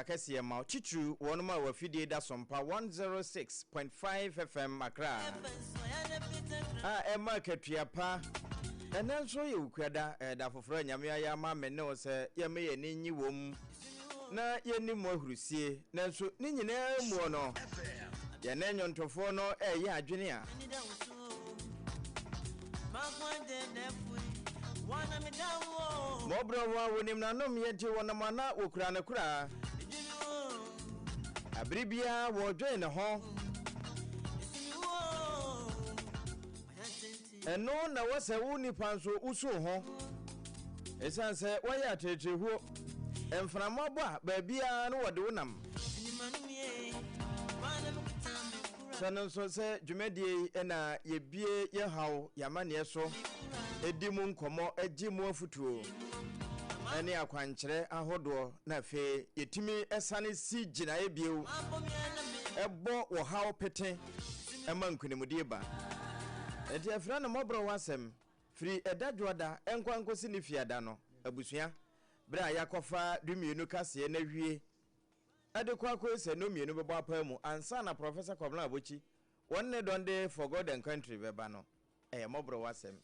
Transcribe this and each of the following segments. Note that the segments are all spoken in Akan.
kɛseɛ ma wo, titiriw wɔnom a w'afidie da Sompa 106.5 FM Accra a ɛma akatua pa. Ɛnnɛ nso yɛ Wukuada, ɛyɛ da foforɔ a Nyame ayɛ ama me ne wo sɛ yɛmma yɛn ani nnye wom na yɛnni mu ahurusie. Nanso ne nyinaa muo no, yɛne nnwontofoɔ no reyɛ adwene a, Mmɔborɔ ho a wɔnim n'anom yɛ nti wɔnam a na wɔkura no koraa. Abere biara wɔredwen ne ho. Ɛno na wɔ sɛ wo nipa nso wosu ho. Ɛsiane sɛ woayɛ atereterehuo, mframa bɔ a baabiara no wɔde wo nam. Hyɛ no nso sɛ dwumadie yi na yɛbue yɛn haw, yɛn amanneɛ so, di mu nkɔmmɔ, gye mu afotuo ne akwankyerɛ ahodoɔ na afei yɛtumi sane si gyinaeɛ bio bɔ ɔhaw pete ma nkunimdie ba. Enti yɛfrɛ no mmɔborɔwa asɛm. Firi ɛda dwoada nkɔ nkɔsi ne fiada no, abusua, berɛ a yɛakɔfa dumienu kaseɛ no awie, de kɔ akoe sɛ nnɔnmienu bɛbɔ apaa mu ansa na Prɔfɛsa Kwabena Abokyi wɔn ne dɔn de For God and Country bɛba no, ɛyɛ mmɔborɔwasɛm.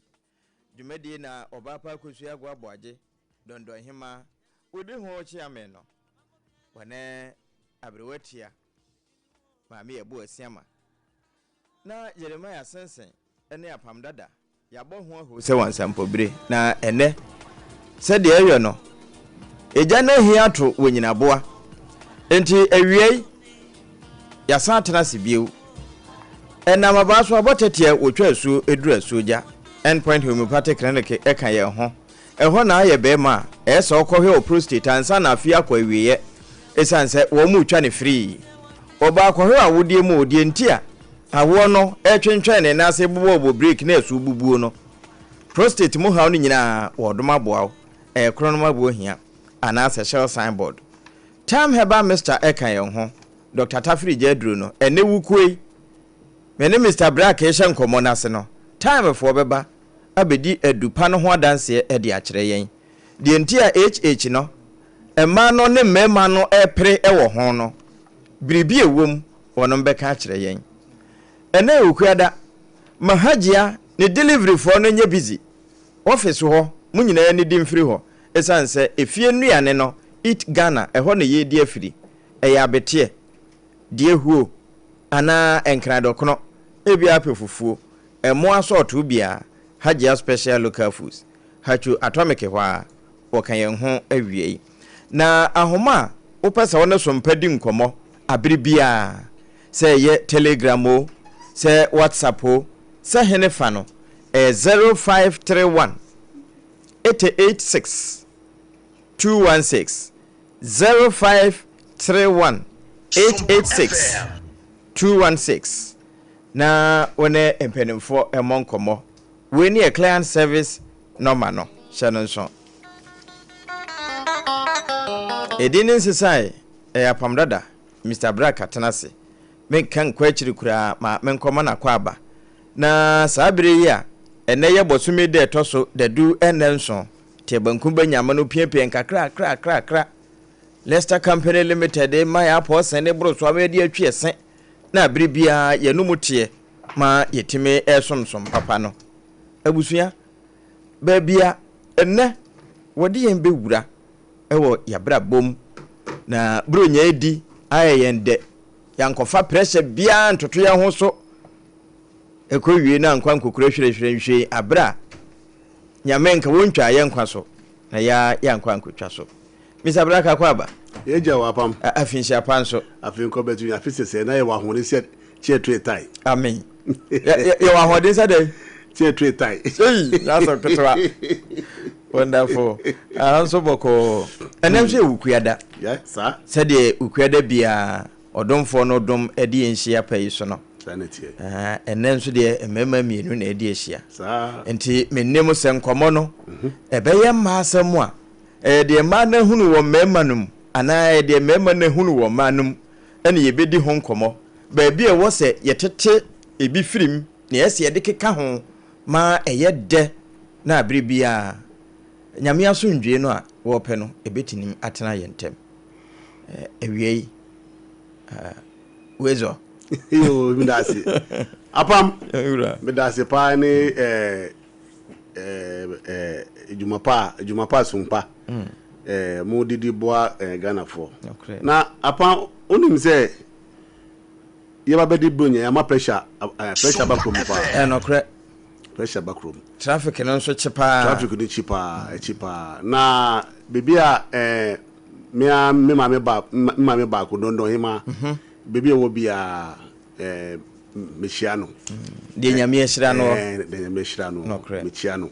Dwumadie na Ɔbaapa Akosua Agoa Boagye, Dɔndɔnhemaa, ɔdi ho kyeame no, wɔne Aberewa Tia, Maame Abu Asiama, na Jeremiah Sensen ne Apam Dada Yɛabɔ ho ahu sɛ wansampɔbire, na ɛnnɛ, sɛdeɛ ɛyɔ no, egya no ahi ato wɔ nyinaboa. Enti awiei, yɛasan atena ase bio. Ɛnam abaa so abɔ tɛteɛ wɔtwa asuo duru asuogya. Endpoint Homeopathic Clinic ka yɛn ho. Ɛhɔ na ayɛ barima a ɛyɛ sɛ ɔkɔhwɛ wo prostate ansa na afe akɔ awieɛ ɛsiane sɛ wɔn retwa no firii. Ɔbaa kɔhwɛ w'awodeɛ mu o, deɛ nti a Awoɔ no retwentwɛn ne nan ase bobɔbobɔ breki na ɛso bubuo no, prostate mu haw no nyinaa wɔdom aboa wo, ɛyɛ kronom aboɔ hia anaasɛ Shell signboard. Thyme Herbal Mixture ɛka yɛn ho, Doctor Tafiri gya aduro no, ɛnnɛ wukuo yi, me ne Mister Brack rehyɛ nkɔmmɔ no ase no, Thyme foɔ bɛba abɛdi adu pa no ho adanseɛ de akyerɛ yɛn. Deɛ nti a HH no, mmaa no ne mmarima no repere wɔ ho no, biribi a ɛwom wɔnom bɛka akyerɛ yɛn. Ɛnɛ yɛ Okuada, ma Hajia ne delivery foɔ no nyɛ busy. Office hɔ, mo nyinaa nnidi mfiri hɔ, ɛsiane sɛ efie nnuane no, Eat Ghana, ɛhɔ na yɛredi afiri. Ɛyɛ abeteɛ, deɛ huo, anaa nkran dɔkono, ebia apɛ fufuo, ɛmo asɔɔtoo biara, Hajia Special Local Foods, Hachu Atomic hɔ ara. Wɔka yɛn ho awiei. Na ahoma a wopɛ sɛ wo ne Sompa di nkɔmmɔ abere biara, sɛ ɛyɛ Telegram o, sɛ WhatsApp o, sɛ hene fa no, ɛyɛ 0531 886 216, 0531 886 216, na wo ne mpanimfoɔ mmɔ nkɔmmɔ. Wei ne yɛ client service nɔma no, hyɛ no nso. Edin no nsesae, ɛyɛ apam dada, Mister Braka tena ase. Menka nkɔ akyiri koraa ma menkɔma no akwaaba. Na saa bere yi a ɛnnɛ yɛ bɔsome da ɛtɔ so dadu ɛnnɛ nson, te banku ba nyame no piapia nkakrakrakrakra. Leicester Company Limited ma yɛ apɔw sɛn ne boro so ama yɛde atwi ɛse na bere biara yɛn mu teɛ ma yɛtumi resomsom papa no. Abusua, baabi a ɛnnɛ wɔde yɛn bɛwura wɔ yɛabrabɔ mu na Buronya adi ayɛ yɛn dɛ, yɛankɔfa pressure biara ntoto yɛn ho so ɛkɔwie na ankɔ ankɔkura hwerɛhwerɛ nhwee aberɛ a Nyame nka wɔntwaa yɛn nkwa so na yɛa yɛankɔ ankɔtwa so. Mr. Braka kɔ aba. Yɛgya wɔ apam. Afinhyia pa nso. Afei nkɔ bɛtu afi sɛsɛ na yɛwɔ ahoɔden sɛ kyɛ tue tae. Amen. Yɛwɔ ahoɔden sɛ dɛn? Kyɛ tue tae. Ei, n'asɛm ketewa. Wonderful. Aha nso bɔkɔɔ. Ɛnɛ nso yɛ Wukuada. Yeah, saa. Sɛdeɛ Wukuada biara ɔdomfoɔ no dom de yɛn hyia pɛ yi so no. Saa na ɛteɛ. Ɛnɛ nso deɛ mmarima mmienu na ɛdi ahyia. Saa. Nti mennim sɛ nkɔmmɔ no ɛbɛyɛ mmaa asɛm a, ɛyɛ deɛ mmaa no ahunu wɔ mmarima no mu anaa ɛyɛ deɛ mmarima no ahunu wɔ mmaa no mu ɛna yɛbɛdi ho nkɔmmɔ. Baabi a ɛwɔ sɛ yɛtete ebi firi mu na ɛyɛ sɛ yɛde keka ho ma ɛyɛ dɛ na bere biara Nyame asomdwoe no a wɔpɛ no ɛbɛtumi atena yɛn ntam. Awia yi wezɔ. Yoo, meda ase. Apam, meda ase paa ne adwuma pa adwuma pa som pa mo didi boa Ghanafoɔ. Na apam, wonim sɛ yɛba bɛdi bronya yɛama pressure pressure ba kurom paa. Ɛnokorɛ. Pressure ba kurom. Traffic no nso kye paa. Traffic no kyi paa, ɛkyi paa. Na baabi a ɛɛ me ara me maame ba me maame baako Dɔndɔnhema baabi a ɛwɔ biara ɛɛ mehyia no. Deɛ Nyame ahyira no. Ɛɛ deɛ Nyame ahyira no. Nokorɛ. Mekyia no.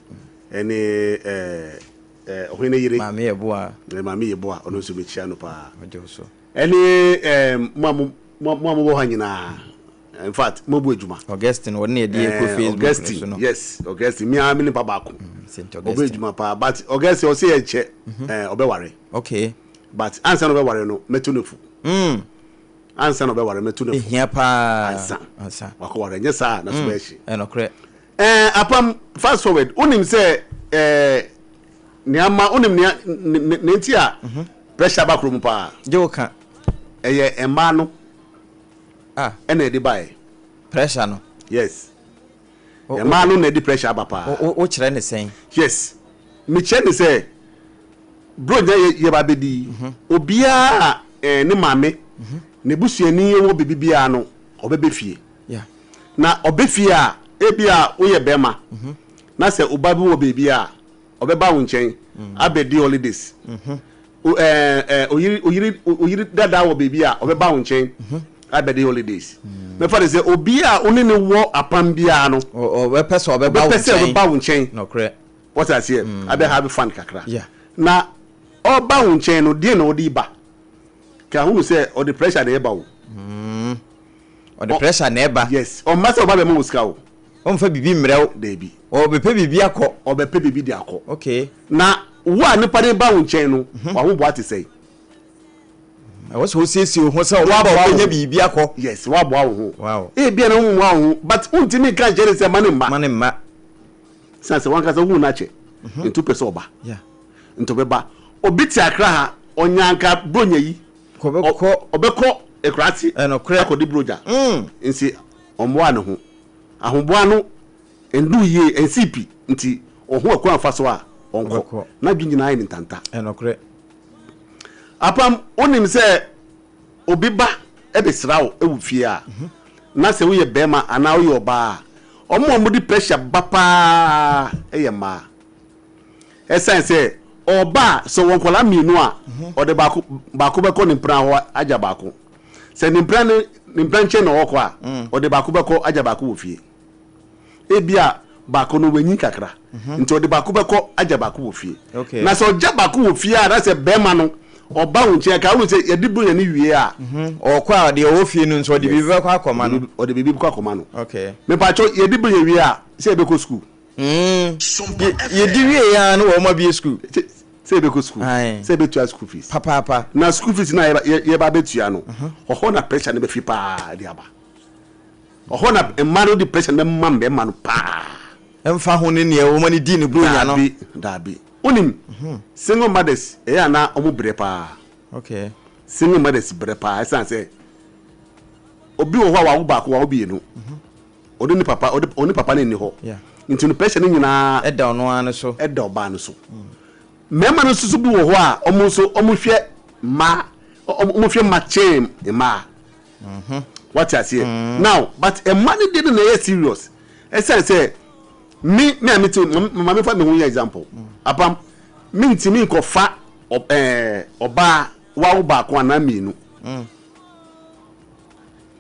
Ɛne ɛɛ ɛɛ ɔhene yere. Maame Yeboah. Maame Yeboah ɔno nso mekyia no paa. Ɔgye wo so. Ɛne ɛɛ mo a mo mo a mowɔ ha nyinaa. In fact, mo bu adwuma. Augustine wɔn na yɛde yɛ kɔ Facebook Augustine, so no. Yes, Augustine. Mi ara mi nipa baako. Saint Ɔbɛ Augustine. adwuma paa but Augustine ɔsɛ yɛ nkyɛ ɛɛ ɔbɛware. Okay. But ansa na ɔbɛware no mɛtu no fo. Ansa na ɔbɛware mɛtu no fo. Ehia paa. Ansa. Ansa. Wakɔware nyɛ saa na so bɛyɛ hye. Ɛnɔkorɛ. Ɛɛ apam fast forward wonim sɛ ɛɛ nea ama wonim nea ne ne ne nti a pressure ba kurom paa. Gye wo ka. Ɛyɛ mmaa no. Ah. Ɛna ɛde baeɛ. Pressure no. Yes. Mmaa no na ɛde pressure aba paa. Wo kyerɛ ne sɛn? Yes. Me kyerɛ ne sɛ, Buronya yɛ yɛba abɛdi yi, obiara a eh, ne maame, ne busuani wɔ biribi biara no, ɔbɛbɛ fie. Yeah. Na ɔbɛ fie a, ebi a woyɛ bɛrima, na sɛ wo ba bi wɔ baabi a, ɔbɛba wo nkyɛn abɛdi holidays. Oyiri oyiri oyiri dada wɔ baabi a ɔbɛba wo nkyɛn abɛdi holidays. Mɛfa de sɛ obi a wo ne ne wɔ apam biara no. Ɔbɛpɛ sɛ ɔbɛba wo nkyɛn. Ɔbɛpɛ sɛ ɔbɛba wo nkyɛn. Nokorɛ. Wɔte aseɛ abɛ have fun kakra. Na ɔba wo nkyɛn no deɛ na ɔde ba. Ka hunu sɛ ɔde pressure na ɛba o. Ɔde pressure na ɛba. Yes. Ɔmma sɛ ɔba bɛma wo sika o. Ɔmfa biribi mmrɛ wo. Dabi. Ɔbɛpɛ biribi akɔ. Ɔbɛpɛ biribi de akɔ. Okay. Na wo a nipa no ba wo nkyɛn no, w'ahoboa te sɛn? Ɛwɔ sɛ wosiesie wo ho sɛ ɔba a ɔbɛnya biribi akɔ. Yes, woaboa wo ho. Wow. Ebia na wommoa wo ho, but wontumi nka nkyerɛ no sɛ ma ne mma. Ma ne mma. Sane sɛ wankasa wohu no akyɛ, nti wopɛ sɛ ɔba. Yeah. Nti ɔbɛba. Obi te Accra ha, ɔnya anka Bronya yi, Ɔbɛkɔ. ɔbɛkɔ Akurase Ɛnokorɛ. akɔdi Bronya. Nti ɔmmoaa ne ho. Ahoboa no nduu yie, ɛnsii pi, nti ɔho ɛkwan a ɔfa so a, ɔnkɔ. Ɔbɛkɔ. N'adwene nyinaa ayɛ no ntanta. Ɛnokorɛ. Apam, wonim sɛ obi ba bɛsra wo wɔ fie a, na sɛ woyɛ barima anaa woyɛ ɔbaa a, wɔn a wɔde pressure ba paa yɛ mmaa. Ɛsiane sɛ ɔba a, sɛ ɔwɔ nkwadaa mmienu a, ɔde baako baako bɛkɔ ne mpena hɔ agya baako. Sɛ ne mpena ne ne mpena nkyɛn na ɔkɔ a, ɔde baako bɛkɔ agya baako wɔ fie. Ebia baako no wanyin kakra, nti ɔde baako bɛkɔ agya baako wɔ fie. Okay. Na sɛ ɔgya baako wɔ fie a, na sɛ bɛrima no ɔba wo nkyɛn ka wohu sɛ yɛde bronya no wie a. Ɔkɔ a deɛ ɔwɔ fie no nso ɔde biribi bɛkɔ akɔma no. Ɔde biribi bɛkɔ akɔma no. Okay. Mepakyɛw yɛde bronya wie a, sɛ yɛbɛkɔ sukuu. Yɛdi wie a na wɔn abue sukuu. Sɛ yɛbɛkɔ sukuu. Sɛ yɛbɛtua school fees. Papaapa. Na school fees no a yɛba abɛtua no, ɔhɔ na pressure no bɛfi paa de aba. Ɔhɔ na mmaa no de pressure no bɛma mmarima no paa. Ɛmfa ho ne nea wɔn ani di ne buronya no. Daabi, daabi. Wonim, single mothers ɛyɛ a na wɔn brɛ paa. Okay. Single mothers brɛ paa ɛsiane sɛ obi wɔ hɔ a wawo baako wawo mmienu. Ɔne ne papa ɔde ɔne papa no nni hɔ. Nti no pressure no nyinaa. Ɛda ɔno ara no so. Ɛda ɔbaa no so. Mmarima no nso so bi wɔ hɔ a wɔn nso wɔhwɛ mmaa wɔn hwɛ mma kyɛn mmaa. Wate aseɛ? Now but mmaa no deɛ no na ɛyɛ serious. Ɛsiane sɛ me me a mete ma me fa me ho yɛ example. Apam mentumi nkɔfa ɛɛ ɔbaa wawo baako anaa mmienu.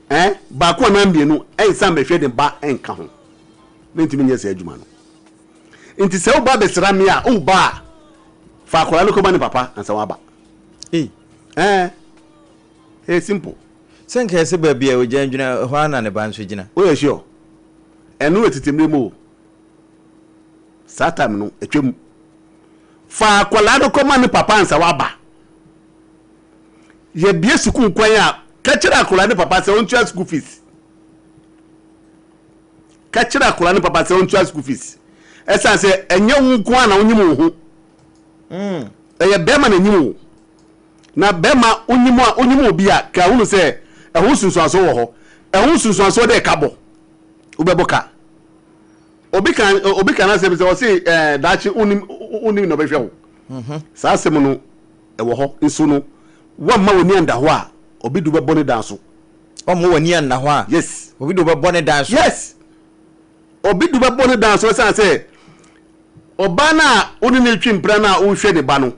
Ɛɛ, baako anaa mmienu nsan mmɛhwɛ ne ba nka ho. Mentumi nyɛ saa adwuma no. Nti sɛ woba abɛsra me a, woba a, fa akwadaa no kɔma ne papa ansa waba. Ei. Ɛɛ, ɛyɛ simple. Sɛ nka ɛsɛ baabi a ogya gyina, ɛhɔ ara na ne ba nso gyina. Woyɛ sure? Ɛno yɛ tete mmerɛ mu o. Saa time no, atwam. Fa akwadaa no kɔma ne papa ansa waba. Yɛbue sukuu kwan a, ka kyerɛ akwadaa ne papa sɛ ɔntua school fees. Ka kyerɛ akwadaa ne papa sɛ ɔntua school fees. Ɛsan sɛ ɛnyɛ wo nko ara na wonyim wo ho. Ɛyɛ bɛrima na enyim wo. Na bɛrima wonyim a wonyim obi a ka hunu sɛ ɛho nsunsuansoɔ wɔ hɔ. Ɛho nsunsuansoɔ dɛ ka bɔ. Wobɛbɔ ka. Obi ka obi ka n'asɛm sɛ ɔse ɛɛ daakye wonim wonim na ɔbɛhwɛ wo. Saa asɛm no ɛwɔ hɔ nso no woamma w'ani anda hɔ a obi de wo bɛbɔ ne dan so. Woamma w'ani anna hɔ a. Yes. Obi de wo bɛbɔ ne dan so. Yes. Obi de wo bɛbɔ ne dan so ɛsiane sɛ ɔbaa no a wo ne no retwe mpena no a wohwɛ ne ba no,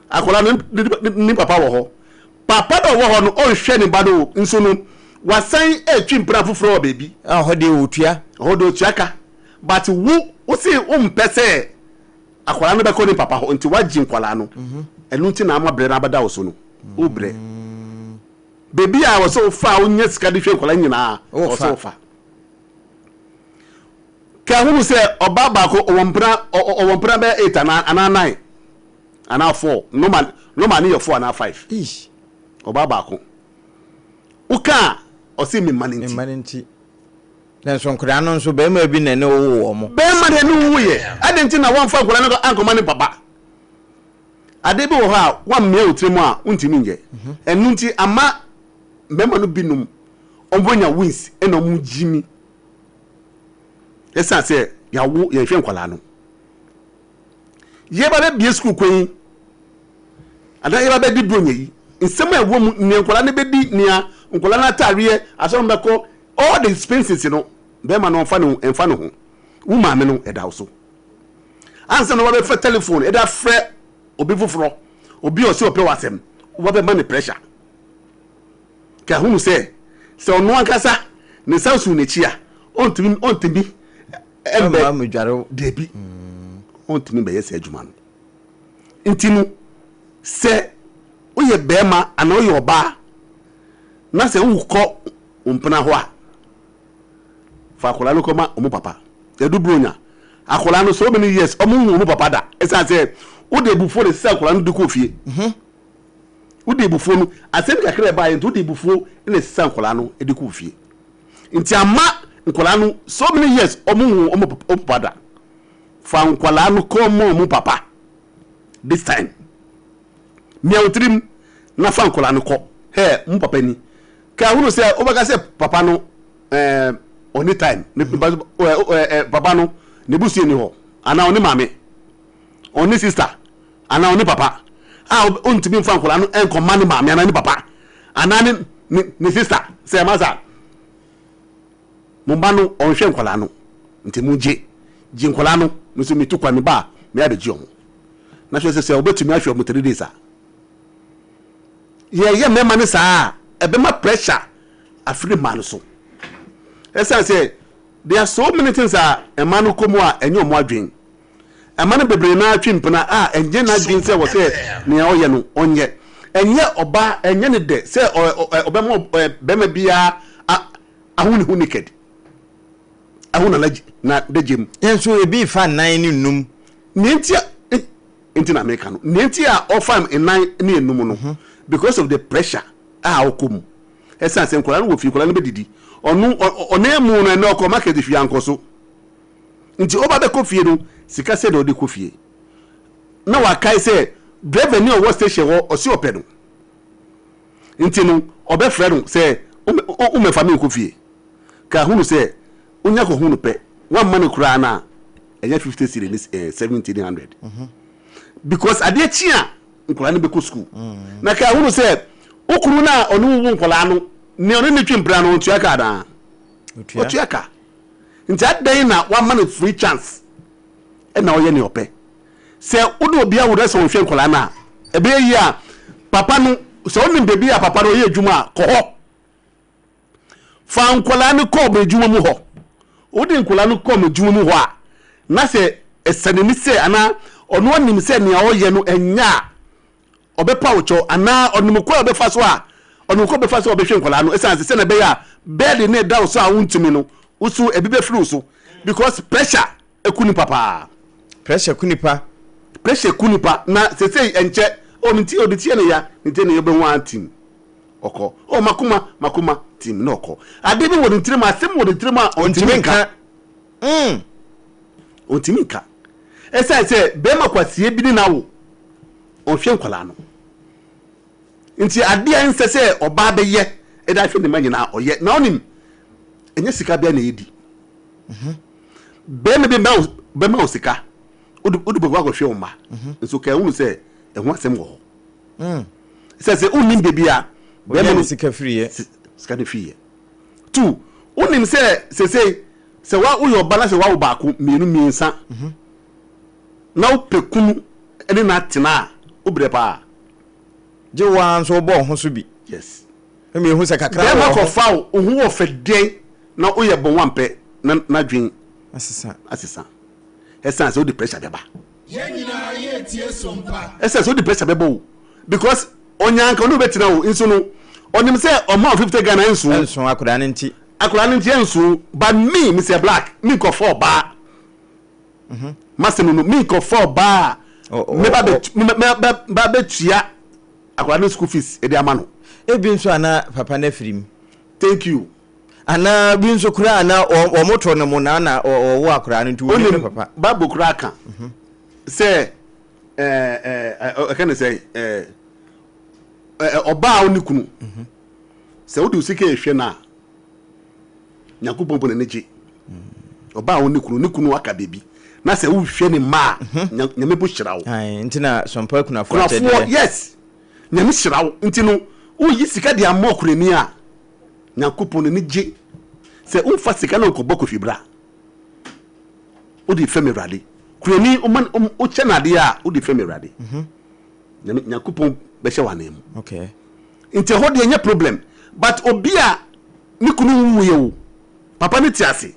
akwadaa no ne papa wɔ hɔ. Papa no a ɔwɔ hɔ no, ɔnhwɛ ne ba no o, nso no, wasan retwe mpena foforɔ wɔ baabi. Ɛhɔ deɛ ɔtua. Ɛhɔ deɛ ɔtua ka. But wo, wo se wompɛ sɛ akwadaa no bɛkɔ ne papa hɔ, nti woagye nkwadaa no. Ɛno nti na ama brɛ no abɛda wo so no. Wobrɛ. Baabi a ɛwɔ sɛ wofa a wonya sika de hwɛ nkwadaa nyinaa, ɛwɔ sɛ wofa. Ka hunu sɛ ɔbaa baako ɔwɔ mpena ɔwɔ mpena bɛyɛ eight anaa anaa nine anaa four normal normal ne yɛ four anaa five. Eish. Ɔbaa baako. Woka a ɔse me mma no nti. Me mma no nti. Nanso nkwadaa no nso barima bi na ɛne wo woo wɔn. Barima na ɛne wo woeɛ. Adɛn nti na woamfa nkwadaa no ankɔma ne papa? Adeɛ bi wɔ hɔ a woammia wo tirim a wontumi nyɛ. Ɛno nti ama mmarima no binom wɔanya wins ɛna wɔgyimi. Ɛsiane sɛ yɛawo yɛnhwɛ nkwadaa no. Yɛba bɛbie sukuu kwan yi anaa yɛba bɛdi buronya yi, nsɛm a ɛwɔ mu, nea nkwadaa no bɛdi, nea nkwadaa no ataareɛ, asɔre no bɛkɔ, all the expenses no, bɛrima no ɔmfa ne ho, ɛmfa ne ho. Wo maame no, ɛda wo so. Ansa na wabɛfa telephone ɛde afrɛ obi foforɔ, obi a ɔsɛ ɔpɛ w'asɛm, wabɛma ne pressure. Ka hunu sɛ, sɛ ɔno ankasa ne nsa suu n'akyi a, ɔntumi ɔntumi mbɛ Ɔmma mmedware wo. Dabi, ɔntumi mbɛyɛ saa adwuma no. Nti no, sɛ woyɛ barima anaa woyɛ ɔbaa na sɛ wokɔ wo mpena hɔ a, fa akwadaa no kɔma wɔn papa. Yɛdu Buronya, akwadaa no so many years wɔn nhu wɔn papa da, ɛsiane sɛ wode abufuo na ɛsɛ sɛ akwadaa no de kɔ fie. Wode abufuo no, asɛm kakra a ɛbaeɛ nti wode abufuo na ɛsesa nkwadaa no de kɔ fie. Nti ama nkwadaa no so many years wɔn nhu wɔn papa da. Fa nkwadaa no kɔ ma wɔn papa this time. Mia wo tirim na fa nkwadaa no kɔ. Hɛ, mo papa ni. Ka hunu sɛ wobɛka sɛ papa no ɛɛ ɔne time. Ne ɛɛ papa no ne busua ni hɔ anaa ɔne maame ɔne sister. anaa ɔne papa a ɔntumi mfa nkwadaa no nkɔma ne maame anaa ne papa anaa ne ne ne sista sɛ ɛma sa mo ba no ɔnhwɛ nkwadaa no nti mo gye gye nkwadaa no me nso metu kwan me ba a me abɛgye ɔmo na hwɛ sɛ sɛ ɔbɛtumi ahwɛ ɔmo 3 days a yɛyɛ mmarima no saa a ɛbɛma pressure afiri mmaa no so ɛsiane sɛ there are so many things a mmaa no kɔ mu a ɛnyɛ ɔmo adwene. Ɛma no bebree no ara twe mpena a ɛnyɛ n'adwene sɛ wɔ sɛ nea ɔyɛ no ɔnyɛ. Ɛnyɛ ɔbaa, ɛnyɛ no dɛ sɛ ɔbɛma barima biara ahu ne ho naked, ahu n'adagya mu. Nanso ebi refa nnan ne nnum. Nea nti a, nti na meka no, nea nti a ɔfa nnan ne nnum no, because of the pressure a ɔkɔ mu. Ɛsiane sɛ nkwadaa no wɔ fie, nkwadaa no bɛdidi. Ɔno, ɔnan mu no, ɛnɛ ɔkɔ market hwee ankɔ so. Nti ɔba bɛkɔ fie no, sika sɛn na ɔde kɔ fie? Na wakae sɛ driver ni a ɔwɔ station hɔ ɔse ɔpɛ no. Nti no ɔbɛfrɛ no sɛ wommɛfa me nkɔ fie. Ka hunu sɛ wonya kɔhu no pɛ, woamma no koraa no a, ɛnyɛ 50 cedi ne 70 ne 100. Because adeɛ kye a nkwadaa no bɛkɔ sukuu. Na ka hunu sɛ wo kunu no a ɔne wo wo nkwadaa no, nea ɔne no twe mpena no, ɔntua ka anaa? Ɔtua ka. Nti adɛn na wama no free chance na ɔyɛ nea ɔpɛ? Sɛ wode obi awo na sɛ ɔnhwɛ nkwadaa no a, ɛbɛyɛ yie a papa no, sɛ wonim baabi a papa no ɔyɛ adwuma a, kɔ hɔ. Fa nkwadaa no kɔ wɔn adwuma mu hɔ. Wode nkwadaa no kɔ wɔn adwuma mu hɔ a, na sɛ ɛsɛ n'ani sɛ anaa ɔno anim sɛ nea ɔyɛ no ɛnyɛ a, ɔbɛpa wo kyɛw anaa ɔnim kwan a ɔbɛfa so a ɔnim kwan a ɔbɛfa so a ɔbɛhwɛ nkwadaa no ɛsiane sɛ sɛnea ɛbɛyɛ a bɛɛde no ɛda wo so a wontumi no wo so ebi bɛfiri wo so because pressure ɛku nipa paa. Pressure ku nipa. Pressure ku nipa na sesei ɛnkyɛ oh ne ti ɔde ti yɛ ne ya ne ti ne yɛ ɔbɛhu ara tim ɔkɔ oh makoma makoma tim na ɔkɔ ade bi wɔ ne tirim asɛm wɔ ne tirim a ɔntumi nka ɔntumi nka ɛsiane sɛ bɛrima kwasie bi ne na wo ɔnhwɛ nkwadaa no. Nti adeɛ a ɛnsɛ sɛ ɔbaa bɛyɛ de ahwɛ ne mma nyinaa ɔyɛ. Na wonim, ɛnyɛ sika biara na ɛdi. Bɛrima bi bɛma wo sika, wode bɛkɔ akɔhwɛ wo mma. Nso ka ɛhunu sɛ ɛho asɛm wɔ hɔ. Sɛ sɛ wonnim baabi a bɛrima no sika firiiɛ. Sika no firiiɛ. Two, wonim sɛ sesei sɛ woyɛ ɔba na sɛ woawo baako, mmienu, mmiɛnsa na wopɛ kunu ne no atena a, wobrɛ paa. Gye wo ara nso wobɔ wo ho so bi. Yes. Ɛma ehu sɛ kakra wɔ Bɛrima ho. kɔfa wo, wo ho wɔ fɛ dɛn na woyɛ bɔn wampɛ na n'adwen Asesa. asesa. Ɛsan sɛ wode pressure bɛba. Yɛn nyinaa yɛretie Sompa. Ɛsan sɛ wode pressure bɛba o because ɔnya anka ɔne wo bɛtena o nso no ɔnim sɛ ɔma wo 50 Ghana ɛnso. Ɛnso akwadaa no nti. Akwadaa no nti ɛnso but me Mister Black menkɔfa ɔbaa. M'asɛm no menkɔfa ɔbaa a mɛba bɛtua akwadaa no school fees de ama no. Ebi nso a na papa no afiri mu. Thank you. Anaa bi nso koraa na wɔn to no mo na na ɔwɔ akwadaa no nti wɔnim ne papa. Bible koraa ka sɛ ɛka ne sɛ ɔbaa a ɔne kunu sɛ wode wo sika ehwɛ no a Nyankopɔn mpo n'ani gye. Ɔbaa a ɔne kunu, ne kunu aka baabi. Na sɛ wohwɛ ne mma a, mhm. Nyame bo hyira wo. Nti na sɔmpa kunafoɔ akyɛdeɛ. Kunafoɔ, yes. Nyame hyira wo. Nti no, woyi sika de ama ɔkunani a, Nyankopɔn n'ani gye. Sɛ womfa sika no nkɔbɔ kofi bra. Wode fɛm Awurade. Kunani, wokyɛ no adeɛ a, wode fɛm Awurade. Mhm. Nyame Nyankopɔn bɛhyɛ wo anan mu. Okay. Nti ɛhɔ deɛ nyɛ problem. But obi a ne kunu nwuiɛ o, papa no te ase.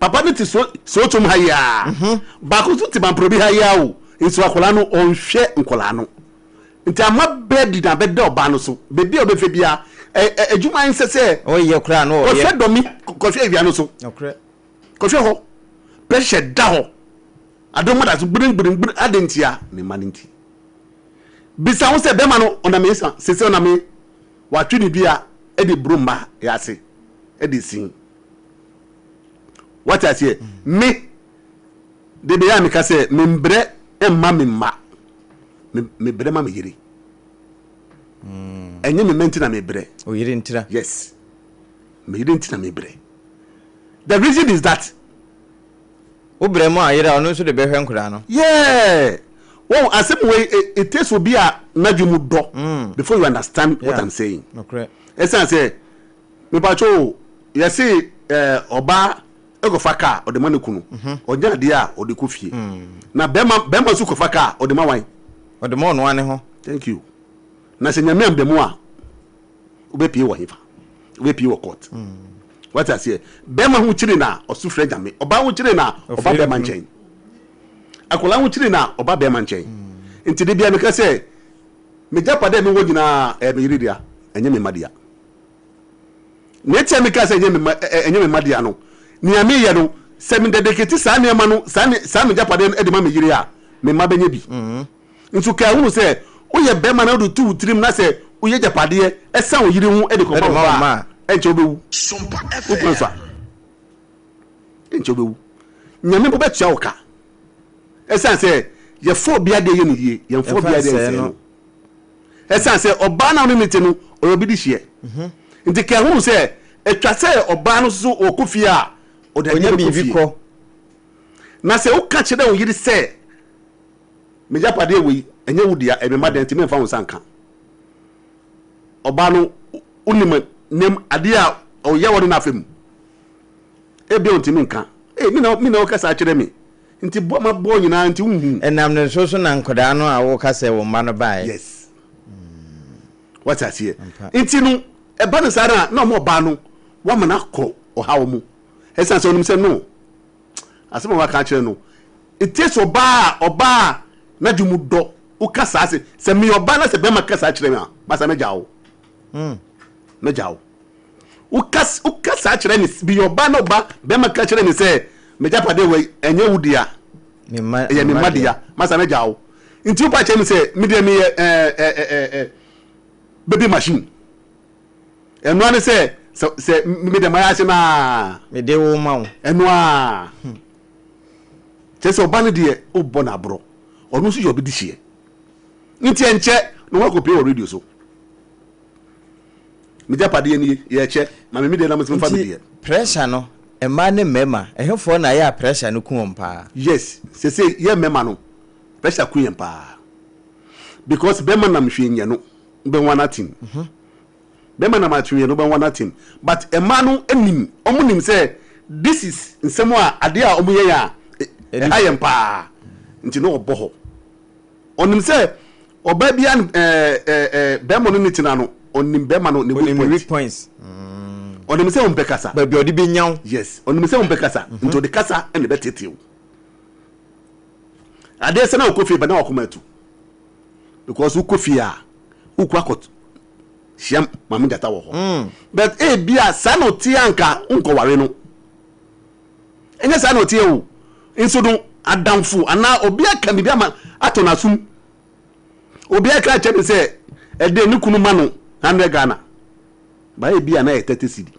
Papa no te so sootom ha yi ara. Mhm. Baako nso te Mamprobi ha yi ara o. Nso akwadaa no ɔnhwɛ nkwadaa no. Nti ama bɛdi na bɛda ɔbaa no so. Baabi a ɔbɛfɛ biara, ɛ ɛ adwuma nsɛ sɛ. Ɔyɛ koraa no ɔyɛ. Kɔhwɛ dɔmi, kɔhwɛ awia no so. Nokorɛ. Kɔhwɛ hɔ. Pressure da hɔ. Adom da so gbiringbiringbiri adɛn ntia? Ne mma no nti. Bisa ho sɛ bɛrima no ɔnam esa sese ɔnam e watwe ne dua de boro mma yɛ ase de sin. Wate aseɛ? Me de bɛyɛ a meka sɛ membrɛ mma me mma, me mebrɛ ma me yere. Ɛnyɛ me mma nti na mebrɛ. O yere ntira. Yes. Me yere nti na mebrɛ. The reason is that Wo brɛ mu a yere a ɔno nso de bɛhwɛ nkwadaa no. Yeah! Wɔn asɛm wei it takes obi a n'adwene mu dɔ before you understand what I'm saying. Nokorɛ. Ɛsan sɛ mepatwo o yɛse ɛɛ ɔbaa ɛkɔfa kaa ɔde ma ne kunu ɔnya adeɛ a ɔde kɔ fie na bɛrima bɛrima nso kɔfa kaa ɔde ma wan? Ɔde ma ɔnoa ne ho. Thank you. Na sɛ Nyame amba mu a wobɛpie wɔ hefa? Wobɛpie wɔ court. Wate aseɛ? Bɛrima ho kyere no a, ɔso frɛ Nyame. Ɔbaa ho kyere no a, ɔba bɛrima nkyɛn. Akwadaa ho kyere no a, ɔba bɛrima nkyɛn. Nti de bia meka sɛ, m'agyapade a mewɔ nyinaa ɛyɛ me yere dea, ɛnyɛ me mma dea. Nea enti a meka sɛ ɛnyɛ me mma ɛnyɛ me mma dea no, nea meyɛ no, sɛ me dedicate saa nneɛma no, saa saa m'agyapadeɛ no de ma me yere a, me mma bɛnya bi. Nso kae hunu sɛ, woyɛ barima na wode to wo tirim na sɛ woyɛ agyapadeɛ san wo yere ho de kɔma wo ba a, ɛnkyɛ wobɛwu. Wo kwan so a, ɛnkyɛ wobɛwu. Nyame mpo bɛtua wo ka. Ɛsiane sɛ yɛfa obi adeɛ yɛ no yie, yɛmfa obi adeɛ nsɛe no. Ɛsiane sɛ ɔbaa no a wo ne no te no, ɔyɛ obi dehyeɛ. Mhm. Nti kae hunu sɛ, ɛtwa sɛ ɔbaa no nso ɔkɔ fie a, ɔde adeɛ bɛkɔ fie. Na sɛ woka kyerɛ wo yere sɛ, M'agyapadeɛ wei, ɛnyɛ wo dea, ɛyɛ me mma dea, nti memfa wo nsa nka. Ɔbaa no, wonim nem adeɛ a ɔyɛ wɔ ne n'afa mu. Ebia ɔntumi nka. Ei, me na me na ɔka saa kyerɛ me. Nti bɔ ma bɔ nyinaa nti wonhu. Ɛnam ne so so na nkwadaa no a woka sɛ wo mma no baeɛ. Yes. Wate aseɛ? Nti no, ɛba no saa no a, na ɔma ɔbaa no, wama no akɔ ɔhaw mu. Ɛsiane sɛ ɔnim sɛ no, Asɛm a waka akyerɛ no, it takes ɔbaa a ɔbaa a n'adwene mu dɔ. Woka saa sɛ, sɛ meyɛ ɔbaa na sɛ bɛrima ka saa kyerɛ me a, masa mɛgyaa wo. Hmm. Mɛgyaa wo. Woka woka saa kyerɛ me, meyɛ ɔbaa na ɔba bɛrima ka kyerɛ me sɛ, m'agyapadeɛ wɔ yi, ɛnyɛ wo dea. Ɛyɛ me mma dea. Masa mɛgyaa wo. Nti wopa kyerɛ me sɛ, me deɛ meyɛ ɛɛ ɛɛ ɛɛ baby machine. Ɛno ara ne sɛ, sɛ, sɛ me deɛ mayɛ ase no ara. Mede wo ma wo. Ɛno ara. Kyerɛ sɛ ɔba no deɛ, wobɔ no aborɔ. Ɔno nso yɛ obi dehyeɛ. Nti ɛnkyɛ na wakɔpue wɔ radio so. Me gyapadeɛ nie, yɛkyɛ, ma me me deɛ na me nso memfa me Nti deɛ. pressure no, mmaa ne mmarima, ɛhefoɔ na ɛyɛ a pressure no ku wɔn paa? Yes, sesei yɛ mmarima no, pressure ku yɛn paa. Because bɛrima nam hwee nyɛ no, wobɛhu ara atim. Bɛrima nam atwereɛ no wobɛhu ara atim. But mmaa no nim, wɔn nim sɛ this is nsɛm a, adeɛ a wɔn yɛ yɛn a, ɛha yɛn paa. Nti na ɔbɔ hɔ. Ɔnim sɛ ɔbaa biara ɛɛ ɛɛ bɛrima no ne tena no, ɔnim bɛrima no ne weak point. weak points. Ɔnim sɛ ɔmpɛ kasa. Baabi a ɔde bɛnya wo. Yes, ɔnim sɛ ɔmpɛ kasa, nti ɔde kasa na ɛbɛtete wo. Adeɛ sɛ na wokɔ fie ba na wakoma atu. Because wokɔ fie a, wokɔ akɔ hyia maame gyata wɔ hɔ. But ebia saa na ɔte anka wonkɔware no. Ɛnyɛ saa na ɔteɛ o. Nso no, adamfo anaa obi aka biribi ama atɔ n'asom. Obi aka akyerɛ no sɛ ɛdeɛ ne kunu ma no 100 Ghana. Ba ebi a na ɛyɛ 30 cedi.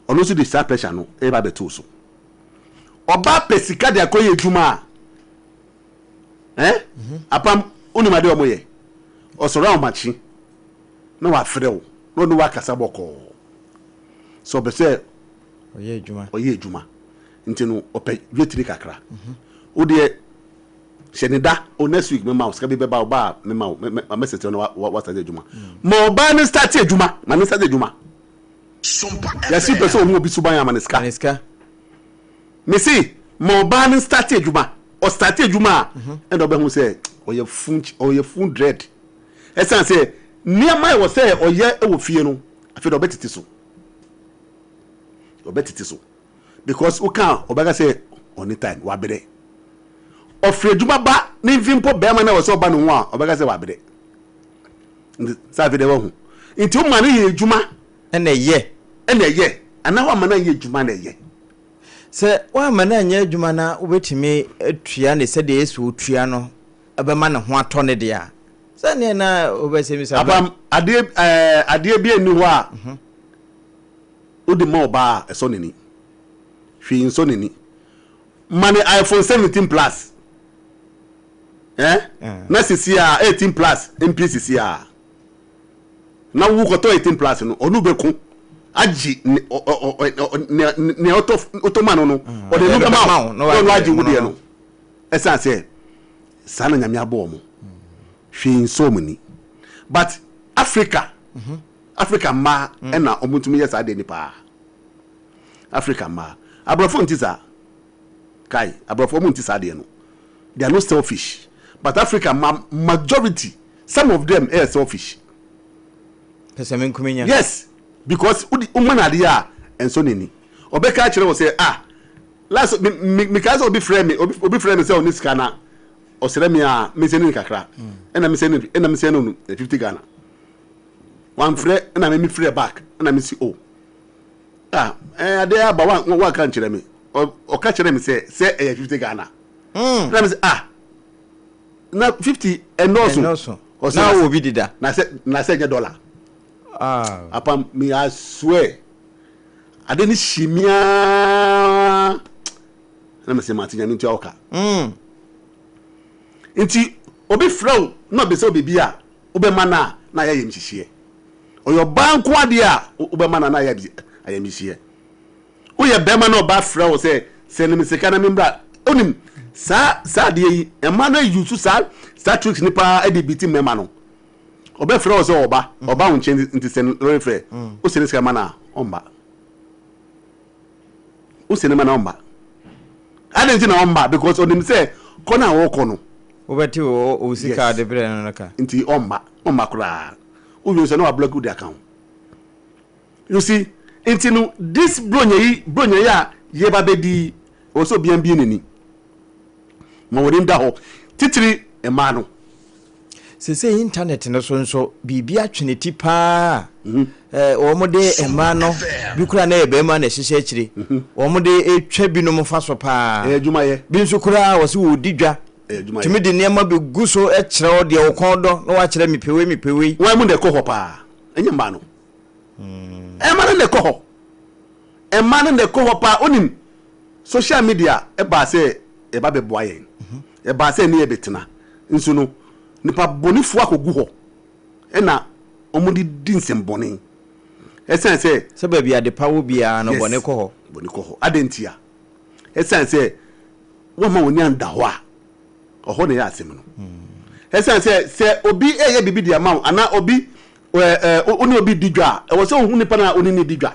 Ɔno nso de saa pressure no ɛba abɛto so. Ɔbaa pɛ sika de akɔyɛ adwuma a, eh? Apam, wonim adeɛ a wɔyɛ? Ɔsɔre ahomakye na wafrɛ wo na ɔne wo akasa bɔkɔɔ. Sɛ ɔpɛ sɛ Ɔyɛ adwuma. Ɔyɛ adwuma nti no ɔpɛ dwetire kakra. Wo deɛ hyɛ ne da o next week mɛma wo sika bi bɛba wo ba a mɛma wo mɛsɛsɛ na wa start adwuma. Ma ɔbaa no start adwuma ma no start adwuma. Yɛsi pɛ sɛ ohun obi suban ama ne sika. Ne sika. Mesi ma ɔbaa no start adwuma ɔ start adwuma a ɛna ɔbɛhu sɛ ɔyɛ fun ɔyɛ fun dread. Ɛsan sɛ nneɛma ɛwɔ sɛ ɔyɛ wɔ fie no afei na ɔbɛtete so. Ɔbɛtete so because woka a ɔbɛka sɛ ɔne time wabrɛ. Ɔfiri adwuma ba ne mfe mpo bɛrima no a ɛwɔ sɛ ɔba ne ho a ɔbɛka sɛ wabrɛ. Nti saa afei deɛ wahu. Nti woma no yɛ adwuma. Ɛna ɛyɛ. Ɛna ɛyɛ. Anaa woamma no anyɛ adwuma na ɛyɛ. Sɛ woamma no anyɛ adwuma na wobɛtumi atua ne sɛdeɛ ɛsɛ ɔtua no bɛma ne ho atɔ no deɛ a, sɛdeɛ na wobɛsɛ mi sɛ. Apam adeɛ ɛɛ adeɛ bi nni hɔ a. Wode ma ɔbaa a, ɛsɔ n'ani. Hwee nsɔ n'ani. Ma no iPhone 17 plus. Eh? Na sisi a 18 plus mpie sisi a. Na wo kɔtɔ 18 plus no, ɔno bɛko agye nea ɔtɔ ma no no, ɔde no bɛma wo na ɔno agye wo deɛ no. Ɛsiane sɛ saa na Nyame abɔ wɔn. Hwee nsɔ wɔn ani. But Africa, Africa mmaa na wɔn tumi yɛ saa adeɛ ni paa. Africa mmaa. Aborɔfo nte saa. Kai, aborɔfo wɔn nte saa adeɛ no. They are not selfish. But Africa mmaa majority, some of them ɛyɛ selfish. Pɛsɛmenkominya. Yes, because wodi woma no adeɛ a ɛnsɔ n'ani. Ɔbɛka akyerɛ wo sɛ ah last me me mekae sɛ obi frɛ me obi obi frɛ me sɛ ɔne sika na ɔsrɛ me a mesɛne no kakra. Ɛna mesɛne ɛna mesɛne no 50 Ghana. Wamfrɛ ɛna me mefrɛ back ɛna me si oh ah ɛɛ adeɛ aba wa wanka nkyerɛ me ɔka kyerɛ me sɛ sɛ ɛyɛ 50 Ghana mm. ɛna me sɛ ah na 50 ɛnɔɔso ɛnɔɔso na wɔ bi dida na sɛ na sɛ ɛnyɛ dollar ah apam me I swear ade ne hyi miaa ɛna me sɛ mate nyame ntua ɔka mm. nti obi frɛ wo na ɔbɛsɛ wo biribi a wobɛma no a, na ayɛ ayamhyehyeɛ. Ɔyɛ ɔbaa nko adeɛ a, wobɛma no a, na ayɛ ayamhyehyeɛ. Woyɛ bɛrima na ɔbaa frɛ wo sɛ, sɛne me sika na memmra. Wonim, saa saa adeɛ yi, mmaa no use saa saa tricks no paa de beat mmarima no. Ɔbɛfrɛ wo sɛ ɔba, ɔba wo nkyɛn nti sɛne lɔre frɛ. Wosɛne sika ma no a, ɔmma. Wo sɛ ne ma na ɔmma. Adɛn nti na ɔmma? Because ɔnim sɛ kɔ no a ɔrekɔ no. Wobɛte wo sika a ɔde brɛɛ no no ka. Nti ɔmma. Ɔmma koraa. Wowie nso na wablɔki wo de aka ho. You see? Nti no, this bronya yi, bronya yi a yɛba bɛdi yi, ɛwɔ sɛ obiara mbue n'ani. Ma w'ani nda hɔ. Titiri mmaa no. Seesei intanɛt no so nso, biribi atwe ne ti paa. Wɔde mmaa no, bi koraa na ɛyɛ barima na ɛhyehyɛ akyire. Wɔde twa binom fa so paa. Ɛyɛ adwumayɛ. Bi nso koraa wɔse wɔredi dwa. Ɛyɛ adwumayɛ. Tumi de nneɛma bɛgu so kyerɛ wo deɛ wo kɔn dɔ na woakyerɛ mepɛ wei, mepɛ wei. Wɔn mu na ɛkɔ hɔ paa, ɛnyɛ mmaa no. Mmaa no na ɛkɔ hɔ. Mmaa no na ɛkɔ hɔ paa. Wonim, Social media baa sɛ ɛba bɛboa yɛn, ɛbaa sɛ ɛne yɛn bɛtena. Nso no, nipa bɔnefoɔ akɔgu hɔ ɛna wɔde di nsɛmbɔne. Ɛsiane sɛ. Sɛ baabi adepa wɔ biara no, bɔne kɔ hɔ. Bɔne kɔ hɔ. Adɛn ntia? Ɛsiane sɛ woamma w'ani anda hɔ a, ɔhɔ na ɛyɛ asɛm no. Ɛsiane sɛ sɛ obi reyɛ biribi de ama wo anaa obi wo ne obi di dwa a, ɛwɔ sɛ wohu nipa no a wo ne no di dwa.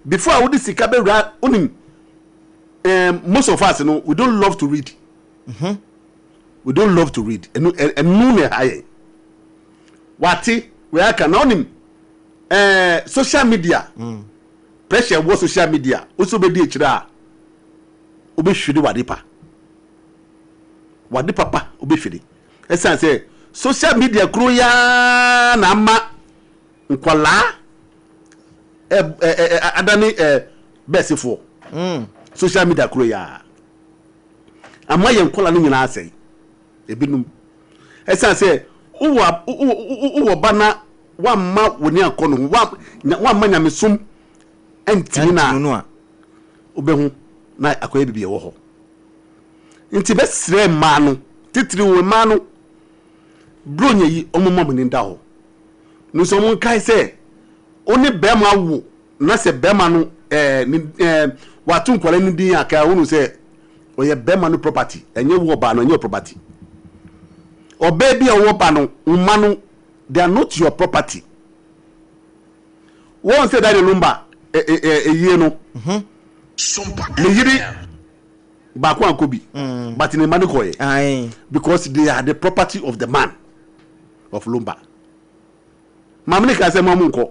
Before a wode sika bɛwura, wonim, most of us no, we don't love to read. We don't love to read. Ɛno ɛno na ɛha yɛn. Wate, wei aka na wonim ɛɛ social media. Pressure wɔ social media. Wosɛ wobɛdi akyire a, wobɛhwiri w'ade pa. W'ade papa wobɛhwiri. Ɛsiane sɛ social media kuro yi ara na ama nkwadaa ɛ ɛ ɛ adane ɛ bɛɛsefoɔ. Social media kuro yi ara ama yɛn nkwadaa no nyinaa asɛe. Ebinom ɛsiane sɛ wowɔ wowɔ ba na wamma w'ani ankɔ ne ho, wamma nyamesom antimi no a, wobɛhu na akɔyɛ biribi ɛwɔ hɔ. Nti bɛsrɛ mmaa no, titiriw mmaa no, Buronya yi wɔn mma wɔn ani nda hɔ. No nso wɔn nkae sɛ wo ne bɛrima awo na sɛ bɛrima no ɛɛ ne ɛɛ wato nkwadaa no din a ka hunu sɛ ɔyɛ bɛrima no property, ɛnyɛ wo ɔbaa no, ɛnyɛ wo property. Ɔbaa bi a ɔwɔ ba no, wo mma no, they are not your property. Wɔn sɛ Daniel Lumba ɛyie no, ne yere baako ankɔ bi, but ne mma no kɔɛ because they are the property of the man of Lumba. Maame ne kaa sɛ mo amu nkɔ.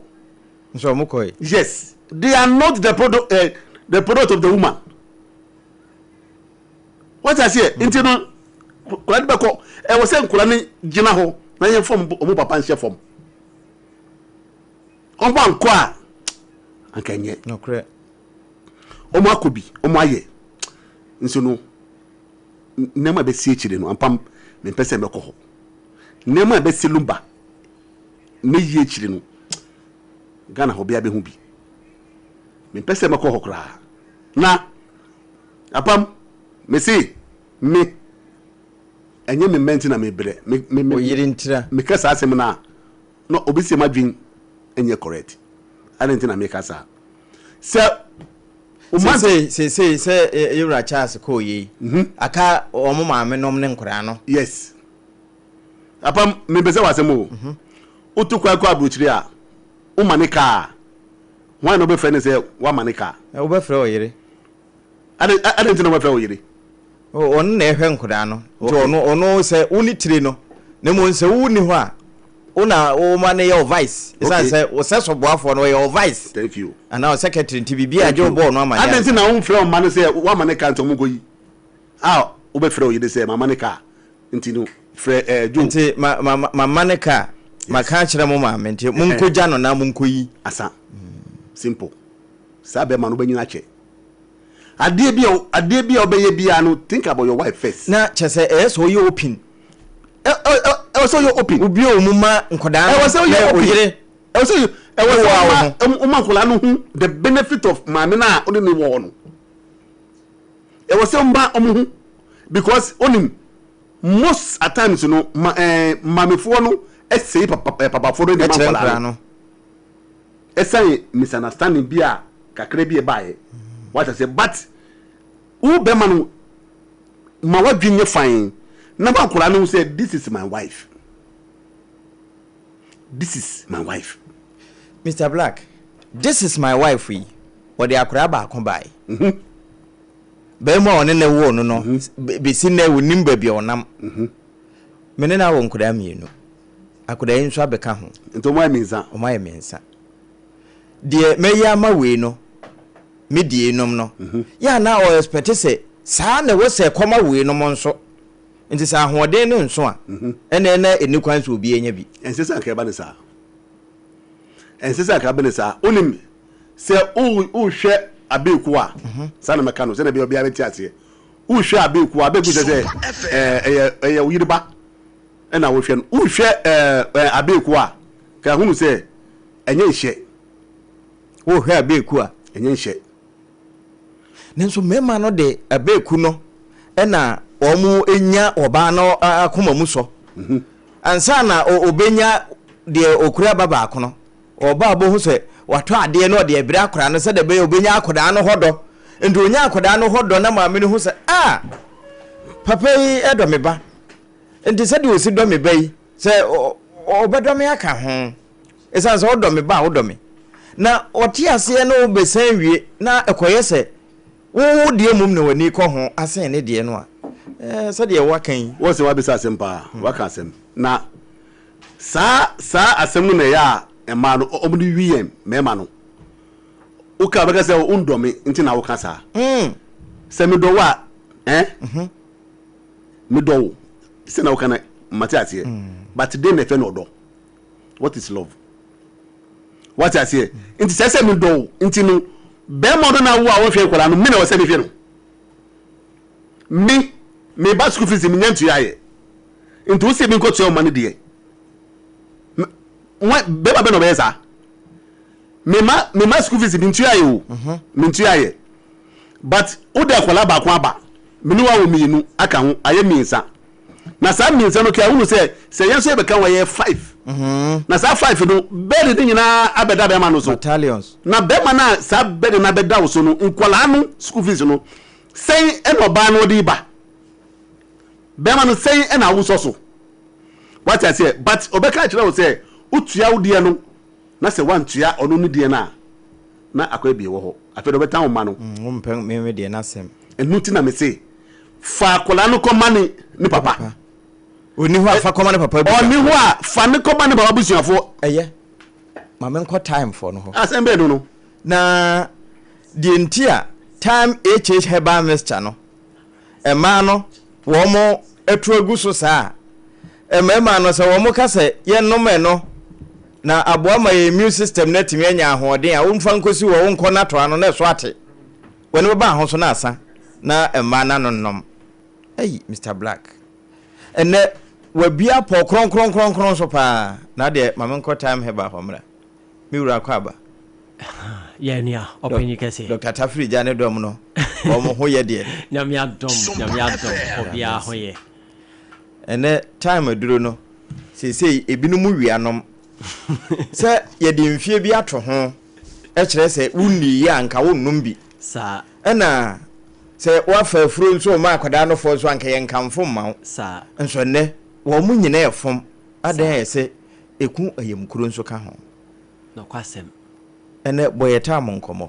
Nso ɔmo kɔɛ. Yes, they are not the product, the product of the woman. Wọ́n ti aseɛ nti no nkwadaa no bɛkɔ ɛwɔ sɛ nkwadaa no gyina hɔ na yɛn fam ɔmo papa nhyɛ fam. Ɔmo ankɔ a anka nyɛ. Nokorɛ. Ɔmo akɔ bi, ɔmo ayɛ. Nso no nneɛma a ɛbɛsi akyire no ampam mempɛ sɛ mɛkɔ hɔ. Nneɛma a ɛbɛsi Lumba ne yie akyire no Ghana hɔ bia bɛhu bi. Mempɛ sɛ mɛkɔ hɔ koraa. Na apam mese me ɛnyɛ me mma nti na mebrɛ. Me me me Wo yere ntira. Meka saa asɛm no a na obi se m'adwen nyɛ correct. Adɛn nti na meka saa? Sɛ wo ma. Seesei seesei sɛ yɛwura Charles kɔɔ yei, aka wɔn maame nom ne nkwadaa no. Yes. Apam, mepɛ sɛ w'asɛm o. Wotu kwan kɔ aburokyire a, woma ne kaa a, hwan na wobɛfrɛ no sɛ woama ne kaa? Wobɛfrɛ wo yere. Adɛn adɛn nti na wobɛfrɛ wo yere? Ɔno na ɛhwɛ nkwadaa no. Nti ɔno ɔno sɛ wo ne tire no, na mmom sɛ wo nni hɔ a, wo na woma no yɛ wo vice. Ɛsiane sɛ wo sɛ soboafoɔ no ɔyɛ wo vice. Thank you. Anaa wo secretary nti biribi a gye wo bɔɔ no amaneɛ Adɛn nti na womfrɛ wo mma no sɛ woama ne kaa nti wɔn nkɔyi? A wobɛfrɛ wo yere sɛ mama ne kaa nti no frɛ ɛɛ Joe. Nti ma ma mama ne kaa. Maka akyerɛ mo maame nti monkɔgya no na monkɔyi. Asa. Simple. Saa bɛrima no wobɛnyini akyɛ. Adeɛ bi a adeɛ bi a wobɛyɛ biara no think about your wife first. Na kyerɛ sɛ ɛyɛ sɛ ɔyɛ open. Ɛ ɛ ɛ ɛwɔ sɛ ɔyɛ open. Wobue wo mu ma nkwadaa no Ɛwɔ sɛ ɔyɛ ne open. oyere Ɛwɔ sɛ ɛwɔ ne sɛ wo a wo ɔma ho. ɔma nkwadaa no hu the benefit of maame no a ɔne ne wɔ hɔ no. Ɛwɔ sɛ ɔma ɔmo hu because onim most at times no ma ɛɛ maamefoɔ no ɛsɛe papa ɛɛ papafoɔ no de ma Ɛkyerɛ nkwadaa nkwadaa no. no. Ɛsiane misunderstanding bi a kakra bi a ɛbaeɛ wate aseɛ but wo bɛrima no ma w'adwene nyɛ fine na ma akwadaa no hu sɛ this is my wife, this is my wife. Mister Black, this is my wife yi, wɔde akwadaa baako baeɛ. Barima a ɔne no woo no no, bɛsi nnɛ ɔnnim baabi a ɔnam. Me ne no awo nkwadaa mmienu. Akwadaa yi nso abɛka ho. Nti wɔn ayɛ mmiɛnsa. Wɔn ayɛ mmiɛnsa. Deɛ mɛyɛ ama wei no, me deɛ nom no, yɛ a na ɔ expect sɛ saa na ɛwɔ sɛ ɛkɔma wei nom nso. Nti sɛ ahoɔden no nso a, ɛnna na ɛnni kwan sɛ obi anya bi. Ɛnsɛ sɛ anka ɛba no saa. Ɛnsɛ sɛ anka ɛba no saa. Wonim, sɛ wohwɛ abeeku a, saa na mɛka no, sɛdeɛ ɛbɛyɛ obiara bɛte aseɛ. Wohwɛ abeeku a, abeeku kyerɛ sɛ ɛyɛ ɛyɛ wo yere ba. Ɛna wohwɛ no, wohwɛ ɛɛ abeeku a, ka hunu sɛ ɛnyɛ nhyɛ. Wohwɛ abeeku a. Ɛnyɛ nhyɛ. Nanso mmarima no de abeeku no ɛna wɔn nya ɔbaa no akoma mu sɔ. Ansa na ɔbɛnya Deɛ ɔkura ba baako no, ɔba a ɔbɛhu sɛ watɔ adeɛ na ɔde abrɛ akwadaa no sɛdeɛ ɛbɛyɛ ɔbɛnya akwadaa no hɔ dɔ. Nti ɔnya akwadaa no hɔ dɔ na maame no hu sɛ, ah, papa yi dɔ me ba. Nti sɛdeɛ ɔsi dɔ me ba yi, sɛ ɔbɛdɔ me aka ho. Ɛsiane sɛ ɔdɔ me ba a, wodɔ me. Na ɔte aseɛ na wobɛsan wie na ɛkɔyɛ sɛ wo wo deɛ mmom na w'ani kɔ ho asen ne deɛ no a, ɛɛ, sɛdeɛ woaka yi. Wɔ sɛ woabisa asɛm paa, woaka asɛm. Na Saa saa asɛm no na ɛyɛ a mmaa no wɔn de wi yɛn mmarima no. Woka bɛka sɛ wondɔ me nti na woka saa. Sɛ medɔ wo a eh medɔ wo sɛ na woka no mate aseɛ but den na ɛfɛ na ɔdɔ. What is love? Wate aseɛ nti sɛ sɛ medɔ wo nti no bɛrima ɔno na wo a wɔhwɛ nkwadaa no me na wɔ sɛ mehwɛ no. Me meba school fees menya ntua ayɛ. Nti wo se menkɔtua wo ma no deɛ? Bɛrima bɛ na ɔbɛyɛ saa? Mema mema school fees mentua yɛ o. Mhm. Mentua yɛ. But wode akwadaa baako aba, me ne wo awo mmienu aka ho, ayɛ mmiɛnsa. Na saa mmiɛnsa no kɛ wohu sɛ sɛ yɛn nso yɛbɛka ho ɛyɛ five. Mhm. Na saa five no bɛde ne nyinaa abɛda bɛrima no so. Battalions. Na bɛrima no a saa bɛde no abɛda wo so no, nkwadaa no school fees no, sɛn ɛna ɔbaa no ɔde ba? Bɛrima no sɛn na wosɔ so? Wate aseɛ? But ɔbɛka akyerɛ wo sɛ wotua wo deɛ no na sɛ woantua ɔno ne deɛ no a na akɔyɛ bie wɔ hɔ. Afei deɛ ɔbɛtan wo mma no. Mm, wompɛ me me deɛ no asɛm. Ɛno nti na mese fa akwadaa no kɔma ne ne papa. Ɔnni hɔ a fa kɔma ne papa abusuafoɔ. Ɔnni hɔ a fa ne kɔma ne papa abusuafoɔ. Ɛyɛ. Ma menkɔ time foɔ no hɔ. Asɛm bɛn no no? Na deɛ nti a Time HH Herbal Mixture no mmaa no wɔn atu agu so saa a, mmarima no sɛ wɔn ka sɛ yɛnnom ɛno na aboa ma yɛn immune system no atumi anya ahoɔden a, womfa nkosi hɔ, wonkɔ no ato ano na ɛso ate. W'ani bɛba ho so na asa na mmaa no ano nnom. Ei, Mister Black, ɛnnɛ wabue apɔw kronkronkronkron so paa, na adeɛ ma menkɔ Time Herbal hɔ mmra. Me wura kɔ aba. Yɛ nua ɔpanyin kɛse. Doctor Tafiri gya ne dɔm no wɔn ho yɛ deɛ. Nyame adom Nyame adom obiara ho yɛ. Ɛnɛ time aduro no seesei ebinom wia nom sɛ yɛde mfie bi ato ho kyerɛ sɛ wonni yɛ a nka wonnom bi. Saa. Ɛna sɛ woafa afuro nso ma akwadaa no fɔ nso anka yɛnkamfo mma wo. Saa. Nso ɛnɛ wɔn nyinaa ɛfom adɛn ayɛ sɛ Eku ayamkuro nso ka ho. Nokwasɛm. Ɛnnɛ, bɔ yɛ tam nkɔmmɔ.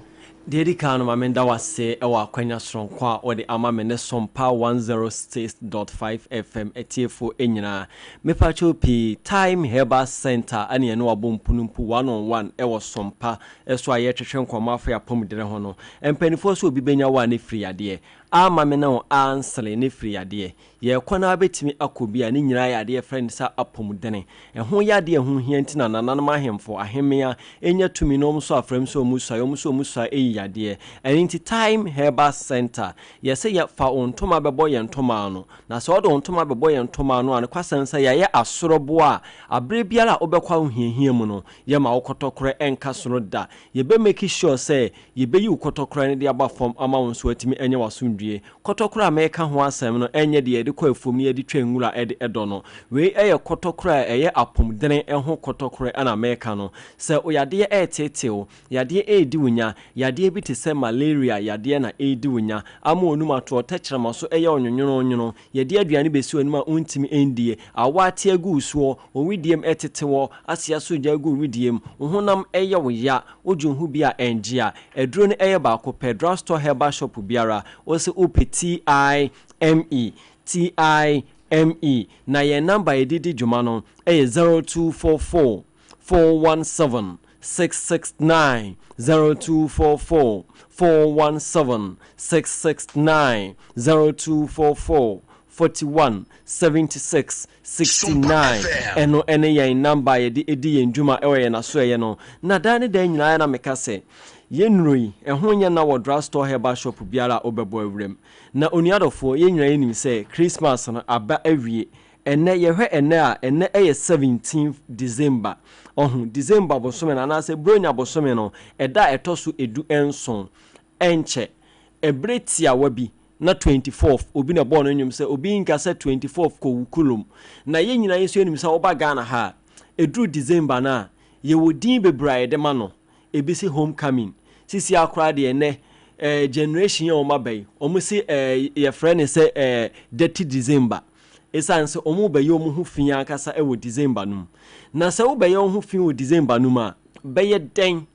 Deɛ ɛdi kan no, ma menda wo ase wɔ akwanya soronko a wode ama me ne Sompa 106.5 FM atiefoɔ nyinaa. Mepakyɛw pii, Thyme Herbal Centre ne yɛne wo abɔ mpunumpu one on one wɔ Sompa so a yɛretwetwe nkɔmmɔ afa yɛn apɔmudene ho no. Mpanimfoɔ sɛ obi bɛnya wo a ne firi yadeɛ. Amma me ne wo ansere ne firi yadeɛ. Yɛrekɔ no ara bɛtumi akɔ bi a ne nyinaa yɛ adeɛ yɛfrɛ no sɛ apɔmudene. Ɛho yɛ adeɛ a ɛho hia nti na nananom ahemfo, ahemmea, nya tumi na wɔn nso afra mu sɛ wɔn suae, wɔn nso wɔn suae yi yadeɛ. Ɛno nti Thyme Herbal Centre, yɛse yɛ fa wo ntoma bɛbɔ yɛn ntoma ano. Na sɛ wode wo ntoma bɛbɔ yɛn ntoma ano a, nokwasɛm sɛ yɛayɛ asoroboa a, aberɛ biara a wobɛkɔ ahohiahia mu no, yɛma wo kɔtɔkorɛ nka soro da. Yɛbɛ make sure sɛ yɛbɛyi wo kɔtɔkorɛ no de aba fam ama wo nso woatumi anya w'asomdwoeɛ. Kɔtɔkorɔ a mereka ho asɛm no nyɛ deɛ yɛde kɔ afuom na yɛde twa nwura de dɔ no. Wei yɛ kɔtɔkorɔ a ɛyɛ apɔmudene ho kɔtɔkorɔ na mereka no. Sɛ wo yadeɛ reteetee wo, yadeɛ redi wo nya, yadeɛ bi te sɛ malaria yadeɛ na ɛredi wo nya, ama w'anum ato, ɔtɛkyerɛma so yɛ wo nwonwononwono, yɛde aduane bɛsi w'anim a wontumi ndie, awɔ ate agu wo soɔ, wo wedeɛm tete wɔ, ase asɔ gya agu wo wedeɛm, wo honam yɛ wo ya, Wodwen ho bi a ɛngye a, aduro no ɛyɛ baako pɛ, drugstore herbal shop biara, wose wopɛ TIME, T-I-M-E, na yɛn number a yɛde di dwuma no yɛ 0244 417 669, 0244 417 669, 0244 41 76 69, ɛno ne yɛn number a yɛde di yɛn dwuma wɔ yɛn asoɛeɛ no. Na daa ne daa nyinaa na meka sɛ, yɛn nnuro yi, ɛho nyɛ na wɔ drug store herbal shop biara a wobɛbɔ awuram. Na onua dɔfoɔ, yɛn nyinaa yɛnim sɛ Christmas no aba awie. Ɛnnɛ, yɛhwɛ ɛnnɛ a, ɛnnɛ yɛ 17th December. Ɔho, December bosome no anaasɛ Buronya bosome no, ɛda a ɛtɔ so du-nson. Ɛnkyɛ, ɛberɛ tiawa bi, na 24th obi na ɛbɔɔ no nnwom sɛ obi nka sɛ 24th kɔ wo kurom. Na yɛn nyinaa yɛn nso yɛnim sɛ woba Ghana ha a, Ɛduru December no a, yɛwɔ din bebree a yɛde ma no. Ebi se home coming. Sisi ara koraa deɛ ɛnnɛ eh, generation yi a wɔn aba yi, wɔn se eh, yɛfrɛ no sɛ eh, dirty December. Esiane sɛ wɔn rebɛyɛ wɔn ho fi ankasa wɔ December no mu. Na sɛ wobɛyɛ wo ho fi wɔ December no mu a, bɛyɛ dɛn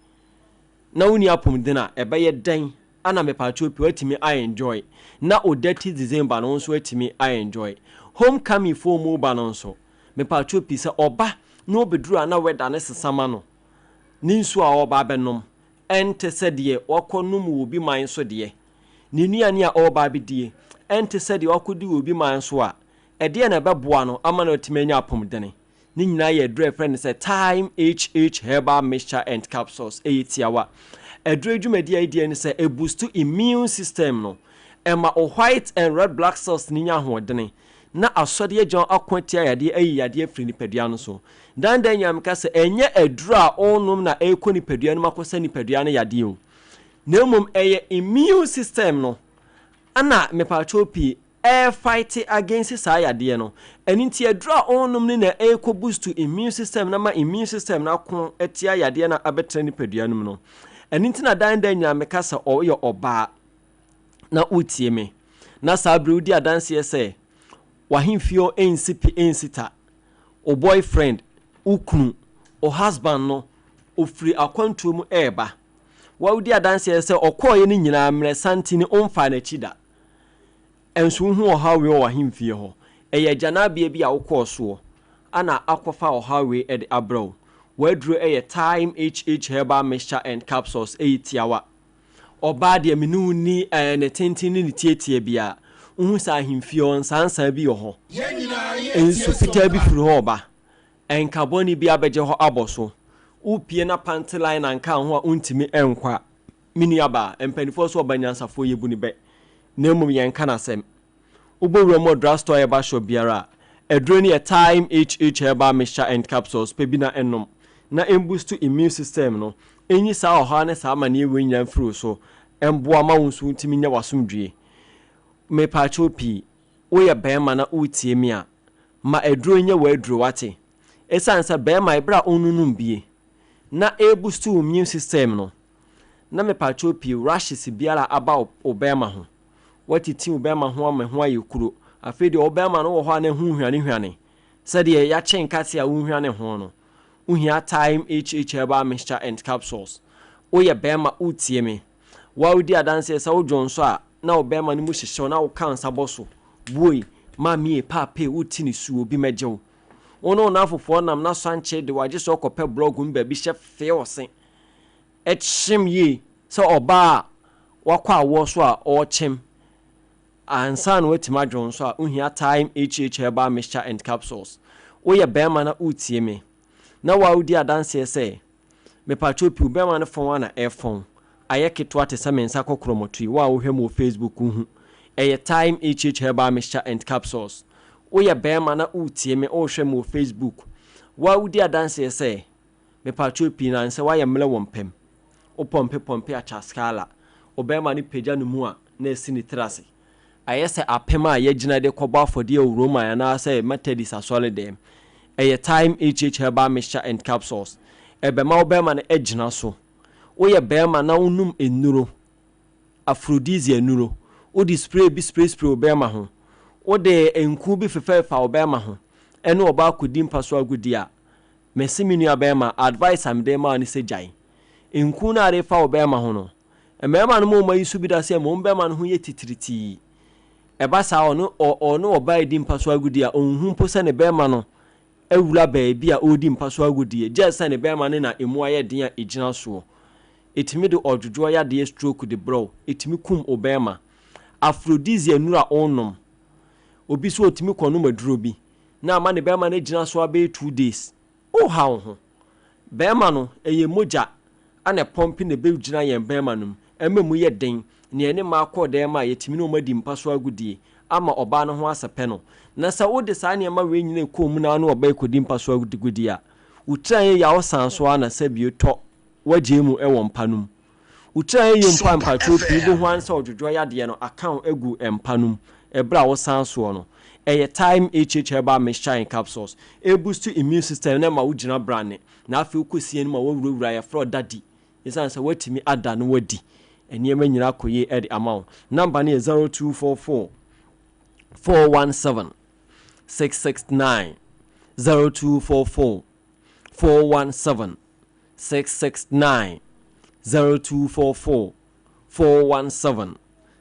na wonni apɔmuden a, ɛbɛyɛ dɛn ana mepaakyɛw pii watumi a enjoy na o dirty December no wo nso atumi a enjoy. Home coming foɔ mu ba no nso, mepaakyɛw pii sɛ ɔba na ɔbɛduru a na weather no sesa ma no. Ne nsuo a ɔreba abɛnom ɛnte sɛ deɛ wakɔnom wɔ obi man so deɛ. Ne nnuane a ɔreba abɛdie ɛnte sɛ deɛ wakɔdi wɔ obi man so a, ɛdeɛn na ɛbɛboa no ama no atumi anya apɔmudene? Ne nyinaa yɛ aduro a yɛfrɛ no sɛ Thyme HH Herbal Mixture and Capsules. Ɛyɛ tiawa. Aduro yi dwumadi a ɛdi ne sɛ ɛbustu immune system no. Ɛma wo white and red blood cells no nya ahoɔdene na asɔre agyina hɔ ako atia yadeɛ ayi yadeɛ afiri nipadua no so. Dan dan nyinaa meka sɛ ɛnyɛ aduro a wonom na ɛrekɔ nipadua no mu akɔsa nipadua no yadeɛ o. Na mmom ɛyɛ immune system no na mepaakyɛw pii ɛrefight against saa yadeɛ no. Ɛno nti aduro a wonom no na ɛrekɔ boost immune system no ama immune system no ako atia yadeɛ no a abɛtena nipadua no mu no. Ɛno nti na dan dan nyinaa meka sɛ ɔyɛ ɔbaa na wotie me na saa bere wodi adanseɛ sɛ w'ahemfie hɔ ɛnsi pi ɛnsi ta, wo boyfriend, wo kunu, wo husband no ɔfiri akwantuo mu ɛreba. Wodi adanseɛ sɛ ɔkɔɔeɛ no nyinaa mmerɛ santen ɔmfaa n'akyi da. Nso wohu ɔhaw wei wɔ w'ahemfie hɔ. Ɛyɛ agyanabea bi a wokɔɔ soɔ ana akɔfa ɔhaw wei de abrɛ wo. W'aduro yɛ Thyme HH Herbal Mixture and Capsules, ɛyɛ tiawa. Ɔbaa deɛ me ne wo nni ɛɛ ne tenten ne ne tiatia biara. Wohu sɛ ahemfie hɔ nsansan bi wɔ hɔ. Nsu fitaa bi firi hɔ reba. Nka bɔne bi abɛgye hɔ abɔ so. Wopue na panty liner nka ho a wontumi nkɔ a. Me nuabaa, mpanimfoɔ sɛ ɔba nyansafoɔ yɛbu no bɛ, na mmom yɛnka n'asɛm. Wobɔ wura mu wɔ drugstore herbal shop biara a, aduro no yɛ Thyme HH Herbal Mixture and Capsules, pɛ bi na nom, na ɛmbustu immune system no, ɛnyi saa ɔhaw ne saa amaneɛ wei nyinaa mfiri wo so, ɛmboa ma wo nso wontumi nya w'asomdwie. Mepaakyɛw pii, woyɛ barima na woretie me a, ma aduro nyɛ w'aduro, wate? Ɛsiane sɛ barima ɛberɛ a ɔnnonom bie, na ɛrebustu wo immune system no, na mepaakyɛw pii rashes biara a aba wo bɛɛma ho, woatiti wo bɛɛma ho ama ɛho ayɛ kuro, afei deɛ wo bɛɛma no wɔ hɔ a na ɛho hwane hwane sɛdeɛ yɛakye nkate a wohwane ho no, wohia Thyme HH Herbal Mixture and Capsules. Woyɛ bɛɛma woretie me, wo a wodi adanseɛ sɛ wodwo nso a na wo bɛɛma no mu hyehye wo na woka nsa bɔ so, buoi, mamie, paapee, wote nisuo, obi mɛgye wo. Wo ne wo nnamfofoɔ nam na sankye de wo agye sɛ wokɔpɛ blɔg mu baabi hyɛ fee wo se. Ɛkyem yie sɛ ɔbaa a wakɔ awoɔ so a ɔrekyem ansa na watumi adwo nso a, wohia Thyme HH Herbal Mixture and Capsules. Woyɛ barima na woretie me na wo a wodi adanseɛ sɛ Mepakyɛw piw bɛma no fɔn a na ɛfɔn ayɛ ketewa te sɛ me nsa kɔkrɔmɔto yi, wo a wohwɛ me wɔ Facebook wohu. Ɛyɛ Thyme HH Herbal Mixture and Capsules. Woyɛ bɛɛma na woretie me, worehwɛ me wɔ Facebook, wo a wodi adanseɛ sɛ, mepakyɛw pii na nsɛ woayɛ mmerɛ wɔ mpam. Wo pɔmpe pɔmpe a Chaskala, wo bɛɛma no pagya ne mu a na asi ne tiri ase. Ayɛ sɛ apem a yɛagyina de rekɔbɔ afɔdeɛ wɔ Roman anaasɛ Methodist asɔredɛm. Ɛyɛ Thyme HH Herbal Mixture and Capsules. Ɛbɛma wo bɛrima no agyina so. Woyɛ barima na wonom nnuro, aphrodisiac nnuro, wode spray bi sprayspray wo bɛrima ho, wode nku bi fefɛfefa wo bɛrima ho, ɛne ɔbaa kɔdi mpa so agodie a, mese me nua bɛrima, advice a mede rema wo ne sɛ gyae. Nku no a wode refa wo bɛrima ho no, Mmarima no ma wɔn ayi so bi da sɛ mmom bɛrima no ho yɛ titiritii. Ɛba saa a, ɔne ɔne ɔbaa redi mpa so agodie a, ɔnhu mpo sɛ ne bɛrima no awura baabi a ɔredi mpa so agodie, gye sɛ ne bɛrima no na emu ayɛ den a ɛgyina soɔ. Ɛtumi de ɔdwodwoɔ yadeɛ stroke de brɛ wo. Ɛtumi kum wo bɛrima. Aphrodisia nnuro a wonom. Obi nso ɔtumi kɔnom aduro bi na ama ne bɛrima no agyina so abɛyɛ 2 days. Woha wo ho. Bɛrima no, ɛyɛ mogya na ɛpɔmpe na ɛbɛgyina yɛn bɛrima no mu, ɛma emu yɛ den, nea ɛne mmaa kɔ dan mu a yɛtumi ne wɔn adi mpa so agodie ama ɔbaa no ho asɛpɛ no. Na sɛ wode saa nneɛma wei nyina ɛkɔ mu na wo ne ɔbaa rekɔdi mpa so agodie a, wo tiri anyɛ yie a wosan so ara na sɛbio tɔ w'agyae mu wɔ mpa no mu. Wo tiri anyɛ yie mpo a mpakyɛw pii wobɛhu ara ne sɛ ɔdwodwoɔ yadeɛ no aka wo agu mpa no mu ɛberɛ a wosan soɔ no. Ɛyɛ Thyme HH Herbal Mixture and Capsules. Ɛboost immune system na ɛma wogyina brane. Na afei wokɔ sie no ma woawurawura yɛfrɛ wo daddy. Esiane sɛ woatumi ada no adi, nneɛma nyinaa akɔ yie de ama wo. Number no yɛ 0244 417 669, 0244 417 669, 0244 417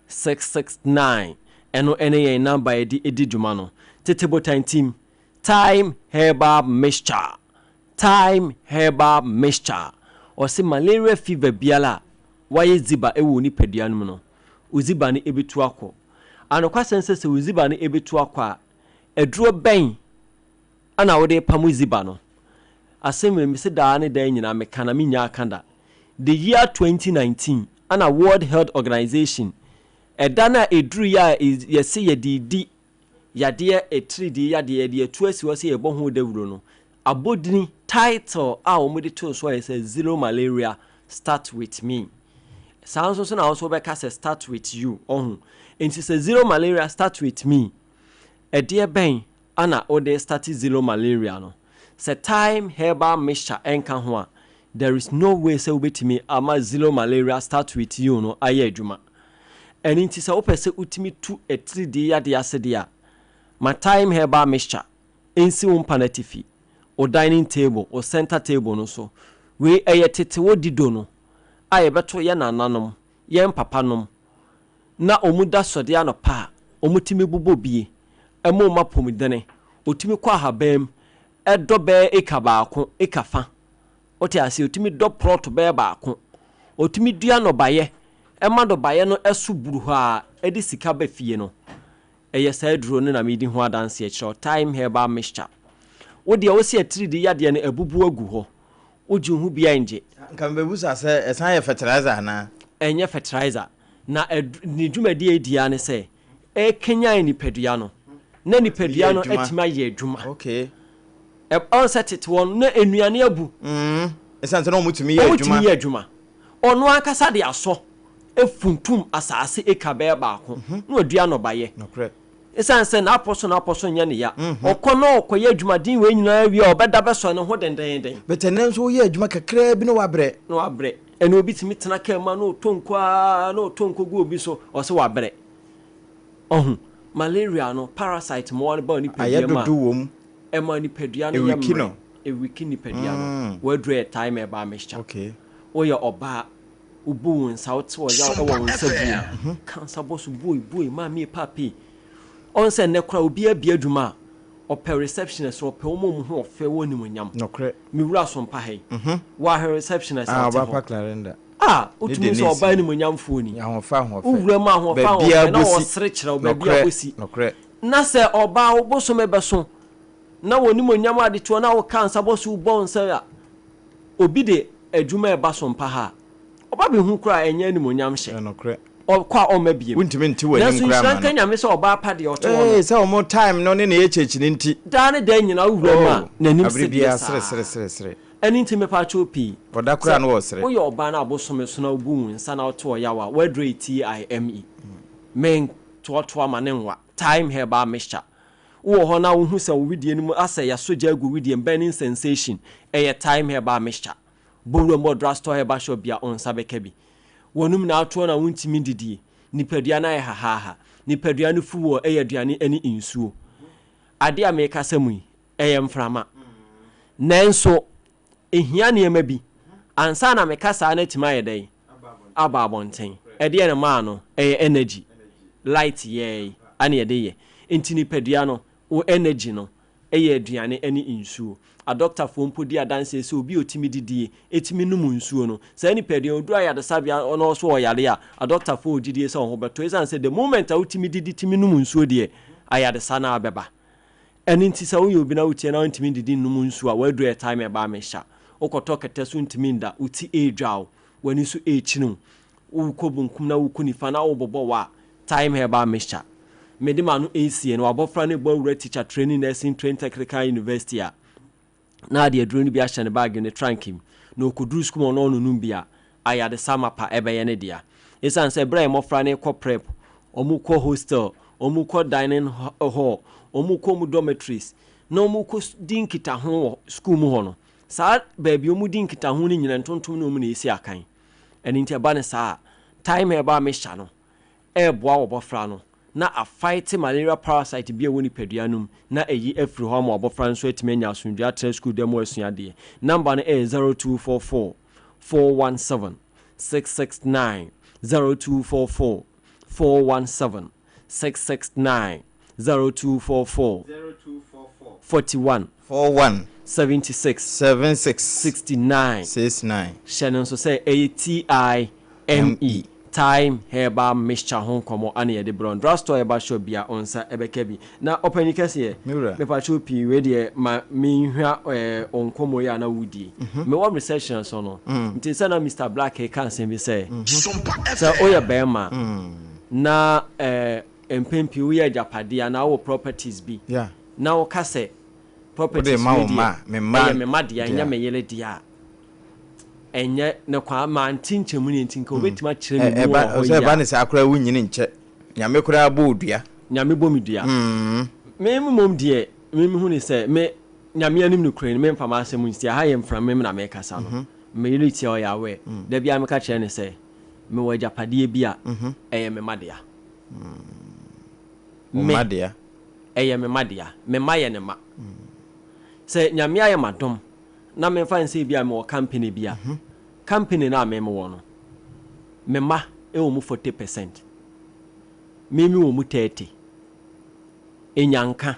669. Ɛno ne yɛn number a yɛde di dwuma no. Tete Botantim, Thyme Herbal Mixture. Thyme Herbal Mixture, Ɔse malaria fever biara a wayɛ dziba wɔ wo nipadua no mu no, wo dziba no bɛtu akɔ. Anokwasɛm sɛ sɛ wo dziba no bɛtu akɔ a, aduro bɛn na wode repam wo dziba no? Asɛm wei mese daa ne daa nyinaa meka na mennyaa ka da. The year 2019 na World Health Organization, ɛda no a ɛduruiɛ a yɛse yɛde redi yadeɛ atiridii yadeɛ yɛde atu asi hɔ sɛ yɛbɔ ho dawuro no, abɔdini, title, a wɔde too so ayɛ sɛ Zero Malaria, Start With Me. Saa nso so na wo nso wobɛka sɛ Start With You, ɔho. Nti sɛ Zero Malaria, Start With Me, ɛdeɛ bɛn ana wode start Zero Malaria no? Sɛ Thyme Herbal Mixture ɛnka ho a, there is no way sɛ wobɛtumi ama Zero Malaria, Start With You no ayɛ adwuma. Ɛno nti sɛ wopɛ sɛ wotumi tu atiridii yadeɛ ase deɛ a, ma Thyme Herbal Mixture nsi wo mpa no atifi, wo dining table, wo center table no so. Wei ɛyɛ tete wɔ dido no a yɛbɛto yɛn nananom, yɛn papanom na wɔn da sɔdeɛ anɔpa a wɔtumi bobɔ bie ma wɔn apɔmudene. Wɔtumi kɔ ahaban mu dɔ bɛyɛ acre baako, acre fa. Wote aseɛ? Ɔtumi dɔ prɔto bɛyɛ baako. Ɔtumi dua nnɔbaeɛ ma nnɔbaeɛ no so buru hɔ a de sika ba fie no. Ɛyɛ saa aduro no na meredi ho adanseɛ kyerɛ wo, Thyme Herbal Mixture. Wo deɛ wose atiridii yadeɛ no abubu agu hɔ, wogye wo ho biara ngye. Nka mebɛbusa sɛ ɛsan yɛ fertilizer anaa? Ɛnyɛ fertilizer. Na ne dwumadie a ɛdi ara ne sɛ ɛrekanyan nipadua no na nipadua no atumi ayɛ adwuma. Okay. Ɔn sɛ tete hɔ no na nnuane abu. Ɛsiane sɛ na wɔtumi yɛ adwuma. Wɔtumi yɛ adwuma. Ɔno ankasa de asɔ funtum asaase eka bɛyɛ baako na wadua nnɔbaeɛ. Nokorɛ. Ɛsiane sɛ n'apɔ so n'apɔ so nyɛ ne ya. Ɔkɔ na ɔkɔyɛ adwumaden wei nyinaa wie a ɔbɛda bɛsɔ ne ho dendeenden. But ɛnnɛ nso woyɛ adwuma kakraa bi na wabrɛ. Na wabrɛ. Ɛnna obi tumi tena kaa mu a na ɔtɔ nko ara na ɔtɔ nko gu obi so ɔse wabrɛ. Ɔho, malaria no, parasite mmoawa no ba wo nipadua Ayɛ mu a, dodo wɔ mu. ɛma nipadua no yɛ Ɛwiki mmerɛ. no. Ɛwiki nipadua no. W'aduro yɛ thyme herbal mixture. Okay. Woyɛ ɔbaa, wobu wo nsa, wote ɔyaw wɔ wo nsa buo mu. Ka nsa bɔ so buoi buoi, maame paapee. Ɔn sɛ nnɛ koraa obiara bue adwuma a, ɔpɛ receptionist, ɔpɛ wɔn a wɔn ho ɔfɛ wɔ animuonyam. Nokorɛ. Me wura so mpa ha yi. Woahwɛ receptionist a Ah, ɔte ɔba hɔ. pa Clarinda. A, Ne wotumi hu sɛ Denise ɔbaa no. animuonyamfoɔ ni. Ahoɔfɛ ahoɔfɛ. Wo wura mu ahoɔfɛ Baabi ahoɔfɛ na abɔsi. ɔsere kyerɛ wo baabi Nokorɛ, abɔsi. nokorɛ. Na sɛ ɔbaa wo bosome bɛso na wɔ animuonyam adetoɔ na woka nsa bɔ so wobɔ wo nsa a, obi de adwuma ɛba so mpa ha a, ɔba bɛhu koraa a ɛnyɛ animuonyam hyɛ. Nokorɛ. Ɔkɔ a ɔmma biem. Wontumi nte w'anim Nanso koraa nhyira mma nka no. Nyame sɛ ɔbaa pa deɛ ɔte hɔ no. Ee, sɛ wɔn time no ne ne HH no nti. Daa ne daa nyinaa wo wura mu a, Oh, n'anim abere sedeɛ biara saa. sere sere sere sere. Ɛno nti mepaakyɛw pii, Ɔda koraa sɛ na ɔresere. woyɛ ɔbaa na abosome so na wobu wo nsa na wote ɔyaw a, w'aduro yɛ TIME. Mentoatoa ma no nwa. Thyme Herbal Mixture. Wowɔ hɔ na wohu sɛ wo wedeɛ no mu asɛ yɛasɔ gya agu wedeɛ mu, burning sensation, ɛyɛ Thyme Herbal Mixture. Bɔ wuram wɔ drugstore herbal shop bi a, wo nsa bɛka bi. W'anom na atoɔ na wontumi ndidie. Nipadua no ayɛ hahaaha. Nipadua no fuel yɛ aduane ne nsuo. Adeɛ a merekasa mu yi, ɛyɛ mframa. Nanso, ɛhia nneɛma bi ansa na me kasaa no atumi ayɛ dɛn? Aba abɔnten. Ɛdeɛn na ɛmaa no? Ɛyɛ energy. Light yɛɛ ɛna yɛde yɛ. Nti nipadua no, wo energy no yɛ aduane ne nsuo. Adɔktafoɔ mpo di adanseɛ sɛ obi a ɔtumi didie, tumi nom nsuo no, saa nipadua no, ɔduru ayaresabea na ɔso ɔyare a, adɔktafoɔ wɔ gyidie sɛ ɔho bɛtɔ. Ɛsiane sɛ the moment a wotumi didi tumi nom nsuo deɛ, ayaresa no ara bɛba. Ɛno nti sɛ woyɛ obi na wotie na wontumi ndidi nnom nsuo a, w'aduru yɛ time ɛbaa me hyɛ a, wokɔtɔ kɛtɛ so wontumi nda, wo ti ɛredwa wo, w'ani so ɛrekyini wo, wokɔ bonkum na wokɔ nifa na wobobɔ wa a, Thyme Herbal Mixture. Mede m'ano ɛresie no, w'abɔfra no rebɔ awura Teacher Training Nursing Train Technical University a, na ade aduro no bi ahyɛ ne baage ne trunk mu, na ɔkɔduru sukuu mu ɔno ɔnonom bi a, ayaresa mapa ɛbɛyɛ ne dea. Ɛsiane sɛ berɛ a mmɔfra no rekɔ prep, wɔkɔ hostel, Wɔkɔ dining hall, wɔkɔ wɔn dormitories, na wɔkɔ di nkitaho wɔ sukuu mu hɔ no, saa baabi a wɔdi nkitaho no nyinaa ntontom ne wɔn na ɛsi akan. Ɛno nti ɛba no saa a, thyme herbal mixture no ɛreboa w'abɔfra no na afight malaria parasite bi a ɛwɔ nipadua no mu na ayi afiri hɔ ama w'abɔfra no nso atumi anya asomdwoeɛ atena sukuu dan mu asua adeɛ. Number no ɛyɛ 0244 417 669, 0244 417 669 0244 41 41 76 76 69. 69. Hyɛ no nso sɛ ɛyɛ TIME, Thyme Herbal Mixture ho nkɔmmɔ ana yɛde brɛ wo. Drugstore herbal shop bia wo nsa ɛbɛka bi. Na ɔpanyin kɛseɛ, Me wura. mepakyɛw pii, wei deɛ ma menhwa wo nkɔmmɔ yi a na wodie. Mewɔ reception so no, nti sɛ na Mister Black reka asɛm bi sɛ, sɛ woyɛ barima na mpɛn pii woyɛ agyapadeɛ anaa wowɔ properties bi na woka sɛ properties wei deɛ ɛyɛ me mma dea, ɛnyɛ me yere dea a, ɛnyɛ ne kwan. Mante nkyɛmu no nti nka wobɛtumi akyerɛ me mu wɔ hɔ yi a. Sɛ ɛba ne saa koraa wonyini nkyɛ. Nyame koraa bɔ wo dua. Nyame bɔ me dua. Me mmom deɛ me mehu ne sɛ me Nyame anim nokorɛ ni, memfa m'asɛm nsi ha yɛ mframa mu na mekasa no. Me yere tia ɔyɛ aware. Da biara meka kyerɛ no sɛ mewɔ agyapadeɛ bi a ɛyɛ me mma dea. Me, ɛyɛ me mma dea. Me mma yɛ ne mma. Sɛ Nyame ayɛ m'adom na memfa no sɛ ebia mewɔ company bi a, company no a me mewɔ no, me mma wɔ mu 40%, me mewɔ mu 30. Ɛnya nka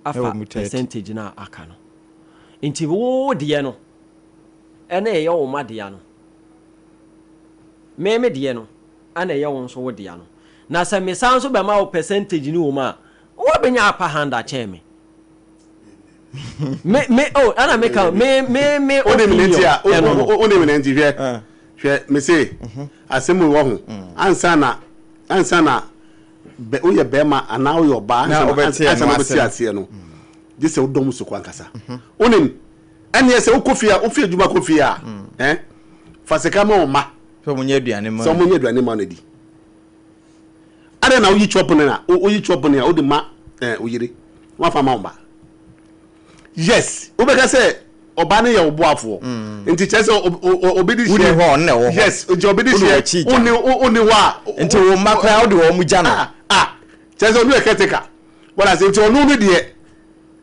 afa percentage no a aka no. Nti wo deɛ no, ɛna ɛyɛ wo mma dea no. Me me deɛ no, ɛna ɛyɛ wo nso wo dea no. Na sɛ mesan nso bɛma wo percentage no wɔ mu a, woabɛnya upper hand akyɛn me. Me me oh ɛna meka me me me opinion ɛno no. Wonim ne nti hwɛ hwɛ me se asɛm wɔ ho ansa na ansa na bɛ woyɛ bɛrima anaa woyɛ ɔbaa ansa na wobɛte aseɛ no gye sɛ wodɔm so kɔ ankasa. Wonim ɛneɛ sɛ wokɔ fie a wofi adwuma kɔ fie a eh fa sika ma wo mma sɛ wɔnyɛ aduane ma sɛ wɔnyɛ aduane ma no di. Adɛn na woyi chop no a woyi chop no a wode ma eh, wo yere woafa ma wo ba? Yes, wobɛka sɛ ɔba no yɛ wo boafoɔ mm. nti kyerɛ sɛ obi de hyɛ hɔ ɔno na ɛwɔ hɔ. Yes, nti obi de hyɛ wonni wonni hɔ a nti wo mma koraa wode wɔn gya no. Ah, ah, kyerɛ sɛ ɔno yɛ caretaker wɔn ase nti ɔno no deɛ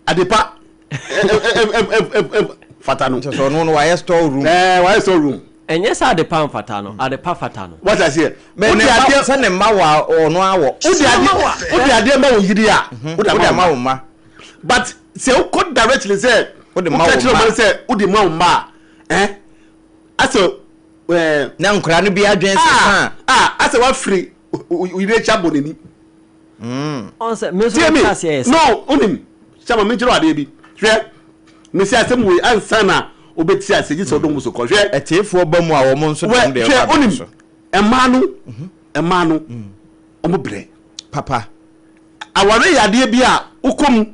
adepa fata no. Kyerɛ sɛ ɔno no wayɛ store room. Ɛɛ wayɛ store room. Ɛnyɛ sɛ adepa mfata no, adepa fata no. Wate aseɛ? Mɛ ne mma sɛ ne mma wɔ ɔno awɔ. Wode adeɛ wode adeɛ ma wo yere a, wode ama wo mma. But sɛ wokɔ directly sɛ wode ma wo woka kyerɛ mma ɔma sɛ wode ma wo mma a, eh, asɛ ɛɛ. Na nkwadaa no bi adwene sesa. Ah, ah, asɛ wafiri wo yere akyi abɔ n'ani. Ɔn sɛ me nso Tie me me. aseɛ yɛ sɛ. No, wonim. Hyɛ ma menkyerɛ wo adeɛ bi. Hwɛ, mesi asɛm wei ansa na wobɛte aseɛ gye sɛ wode wo ho so kɔ. Hwɛ. Atiefoɔ ba mu a wɔn nso de Wɛ, wɔn deɛ hwɛ, ba bɛto wonim, so. mmaa no, mmaa no, wɔn brɛ. Papa. Aware yɛ adeɛ bi a wokɔ mu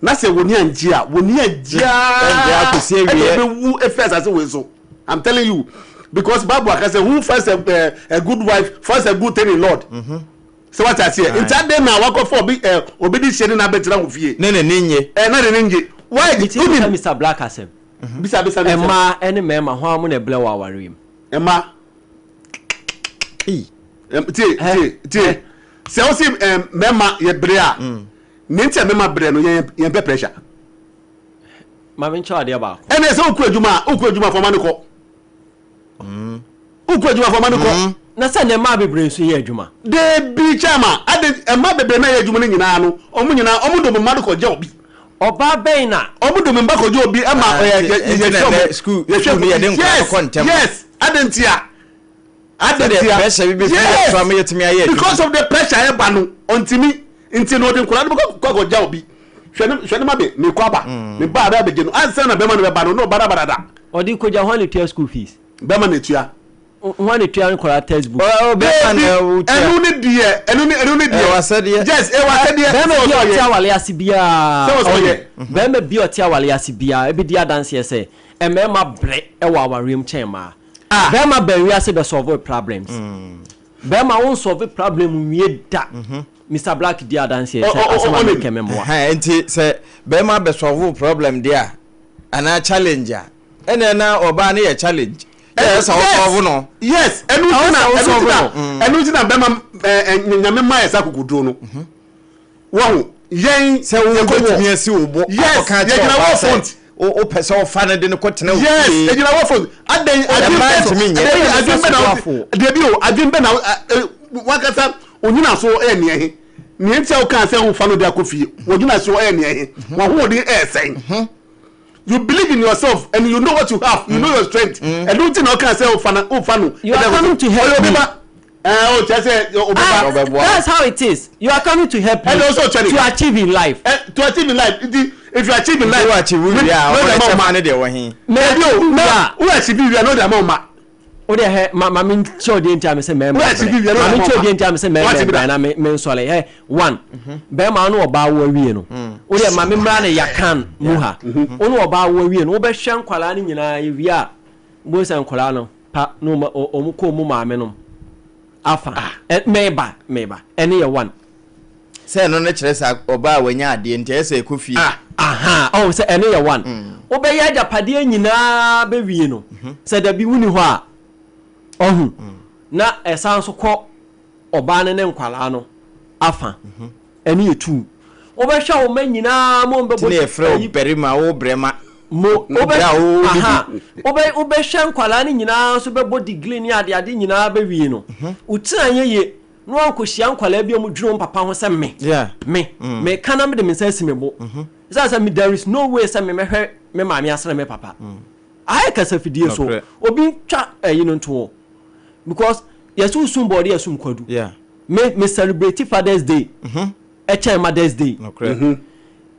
na sɛ wɔn ani angye a, wɔn ani agye Ɛngye ara akɔsi ɛna awieɛ. wɔbɛwu afiri asase wei so. I'm telling you. Because Bible aka sɛ who finds a good wife finds a good thing in Lord. Sɛ wate aseɛ? Nti adɛn na wakɔfa obi ɛ obi de hyɛ ne na abɛtena wo fie? Ne n'ani nnye. Ɛ na n'ani nnye. Why? Nti Wonim. bisa Mister Black asɛm. Bisa bisa me asɛm. Mmaa ne mmarima hwan mo na ɛbrɛ wɔ awareɛ mu? Mmaa. Ei. Tie tie tie. Sɛ wosi ɛ mmarima yɛ brɛ a, nea nti a mmarima brɛ no yɛn yɛn pɛ pressure. Ma me nkyerɛ wo adeɛ baako. Ɛnna sɛ wokɔ adwuma a wokɔ adwuma fama no kɔ. Wokɔ adwuma fama no kɔ. Na sɛ nnɛ mmaa bebree nso yɛ adwuma. Deebi chairman, ade mmaa bebree na ɛyɛ adwuma no nyinaa no, wɔn nyinaa wɔn de wɔn mma no kɔgye obi. Ɔbaa bɛn na. Wɔn de wɔn mma kɔgye obi ɛma Ah, yɛ nti yɛ nti yɛhwɛ na wɔn ɛnɛ school yɛhwɛ school no yɛde nkwadaa no yes kɔ ntɛm no. yes ade nti a ade Sɛdeɛ nti a pressure bi bɛfiri yɛn so ama yɛatumi ayɛ adwuma. because of the pressure ɛba no ɔntumi nti no ɔde nkwadaa no bɛkɔ kɔ akɔgya obi hwɛ ne hwɛ ne ma me mekɔ aba me ba abɛ abɛgye no ansa na bɛrima no bɛba no na ɔba no aba dada. Ɔde kɔgya hwan na ɛtua school fees? Bɛrima na ɛtua. Hwan na ɛtua nkwadaa textbook? Ɔ bɛrima na Dabi wotua. ɛno ne deɛ ɛno ne ɛno ne deɛ. Ɛwɔ asɛdeɛ. Yes ɛwɔ asɛdeɛ. Bɛrima Sɛ bi a ɔsɛ ɔte ɔyɛ. awale ase biara Sɛ ɔsɛ ɔyɛ. Bɛrima bi a ɔte awale ase biara ɛbɛdi adanseɛ sɛ mmarima brɛ wɔ awareɛ mu kyɛn mmaa. Ah. Bɛrima ba wiase bɛ solve problems. Bɛrima wo nsolve problem nwie da. Mister Black di adanseɛ sɛ asɛm a meka mɛmmoa. Ɛhɛn, nti sɛ bɛrima bɛ solve problem deɛ a, anaa challenge a, ɛnna na ɔbaa no yɛ challenge. Ɛyɛ sɛ ɔsolve no. Yes, ɛnu ti na ɛnu ti na ɛnu ti na bɛrima ɛɛ nyame maa yɛ sɛ akokoduro no. Wɔn yɛn sɛ wo bɛtumi asi wo bo akɔka akyerɛ ɔbaa sɛ wopɛ sɛ ɔfa no de no kɔtena wo fie. Yes, egyina wɔ front. Adɛn adwene bɛ adɛn adwene bɛ na debi o adwene bɛ na wakasa onyina so ɛyɛ nea he nea nti a wokaa sɛ wofa no de akɔ fie wɔgyina so ɛyɛ nea he wɔhoɔden ɛyɛ sɛn. You believe in yourself and you know what you have, you know your strength. Ɛno nti na ɔkaa sɛ wofa no wofa no. You are coming to help me. Ɛɛ o kyerɛ sɛ obi ba. Ɔbɛboa. That's how it is. You are coming to help me Ɛna ɔsɛ ɔkyɛ ne to ka. achieve in life. Ɛ to achieve in life nti if you achieve in life. Nti wo achieve wie a ɔbɛkyɛ ma ne deɛ wɔ he. Me Ɛbi o achieve wie na a. wo achieve wie a na ɔde ama wo ma. Wo deɛ hɛ ma ma me nkyerɛ deɛ nti a me sɛ mmarima Wo achieve brɛ. wie a na Ma ɔde me ama wo nkyerɛ ma. deɛ nti a me sɛ Wo mmarima achieve brɛ da. na me me nsɔre hɛ one bɛrima wo ne ɔbaa wo awie no wo deɛ ma me mmra ne yakan mu ha wo ne ɔbaa wo awie no wobɛhwɛ nkwadaa no nyinaa ewie a wobɛhu sɛ nkwadaa no pa na wɔn kɔ wɔn maame nom afa ɛ meba meba ɛne yɛ one. Sɛ ɛno no kyerɛ sɛ ɔbaa a wanya adeɛ nti ɛyɛ sɛ ɛkɔ fie. Aha ɔhu sɛ ɛno yɛ one. Wobɛyɛ agyapadeɛ nyinaa bɛwie no sɛ dabi wonni hɔ a ɔhu na ɛsan nso kɔ ɔbaa no ne nkwadaa no afa ɛno yɛ tuu wobɛhwɛ wo mma nyinaa mo Nti bɛbɔ na yɛfrɛ wo barima wo brɛma mo Wo wobɛ brɛ a wo aha didi. wobɛ wobɛhwɛ nkwadaa no nyinaa nso bɛbɔ degree ne ade ade nyinaa bɛwie no wo tiri anyɛ yie na wankɔhyia nkwadaa bi a wɔdwene wɔn papa ho sɛ me me meka na mede me nsa asi me bo ɛsiane sɛ me there is no way sɛ me mɛhwɛ me maame asene me papa ayɛ kasafidie so obi ntwa ɛyi no nto hɔ because yɛsɛ wosum bɔɔde yɛsum kwadu me me celebrate father's day ɛkyɛn mother's day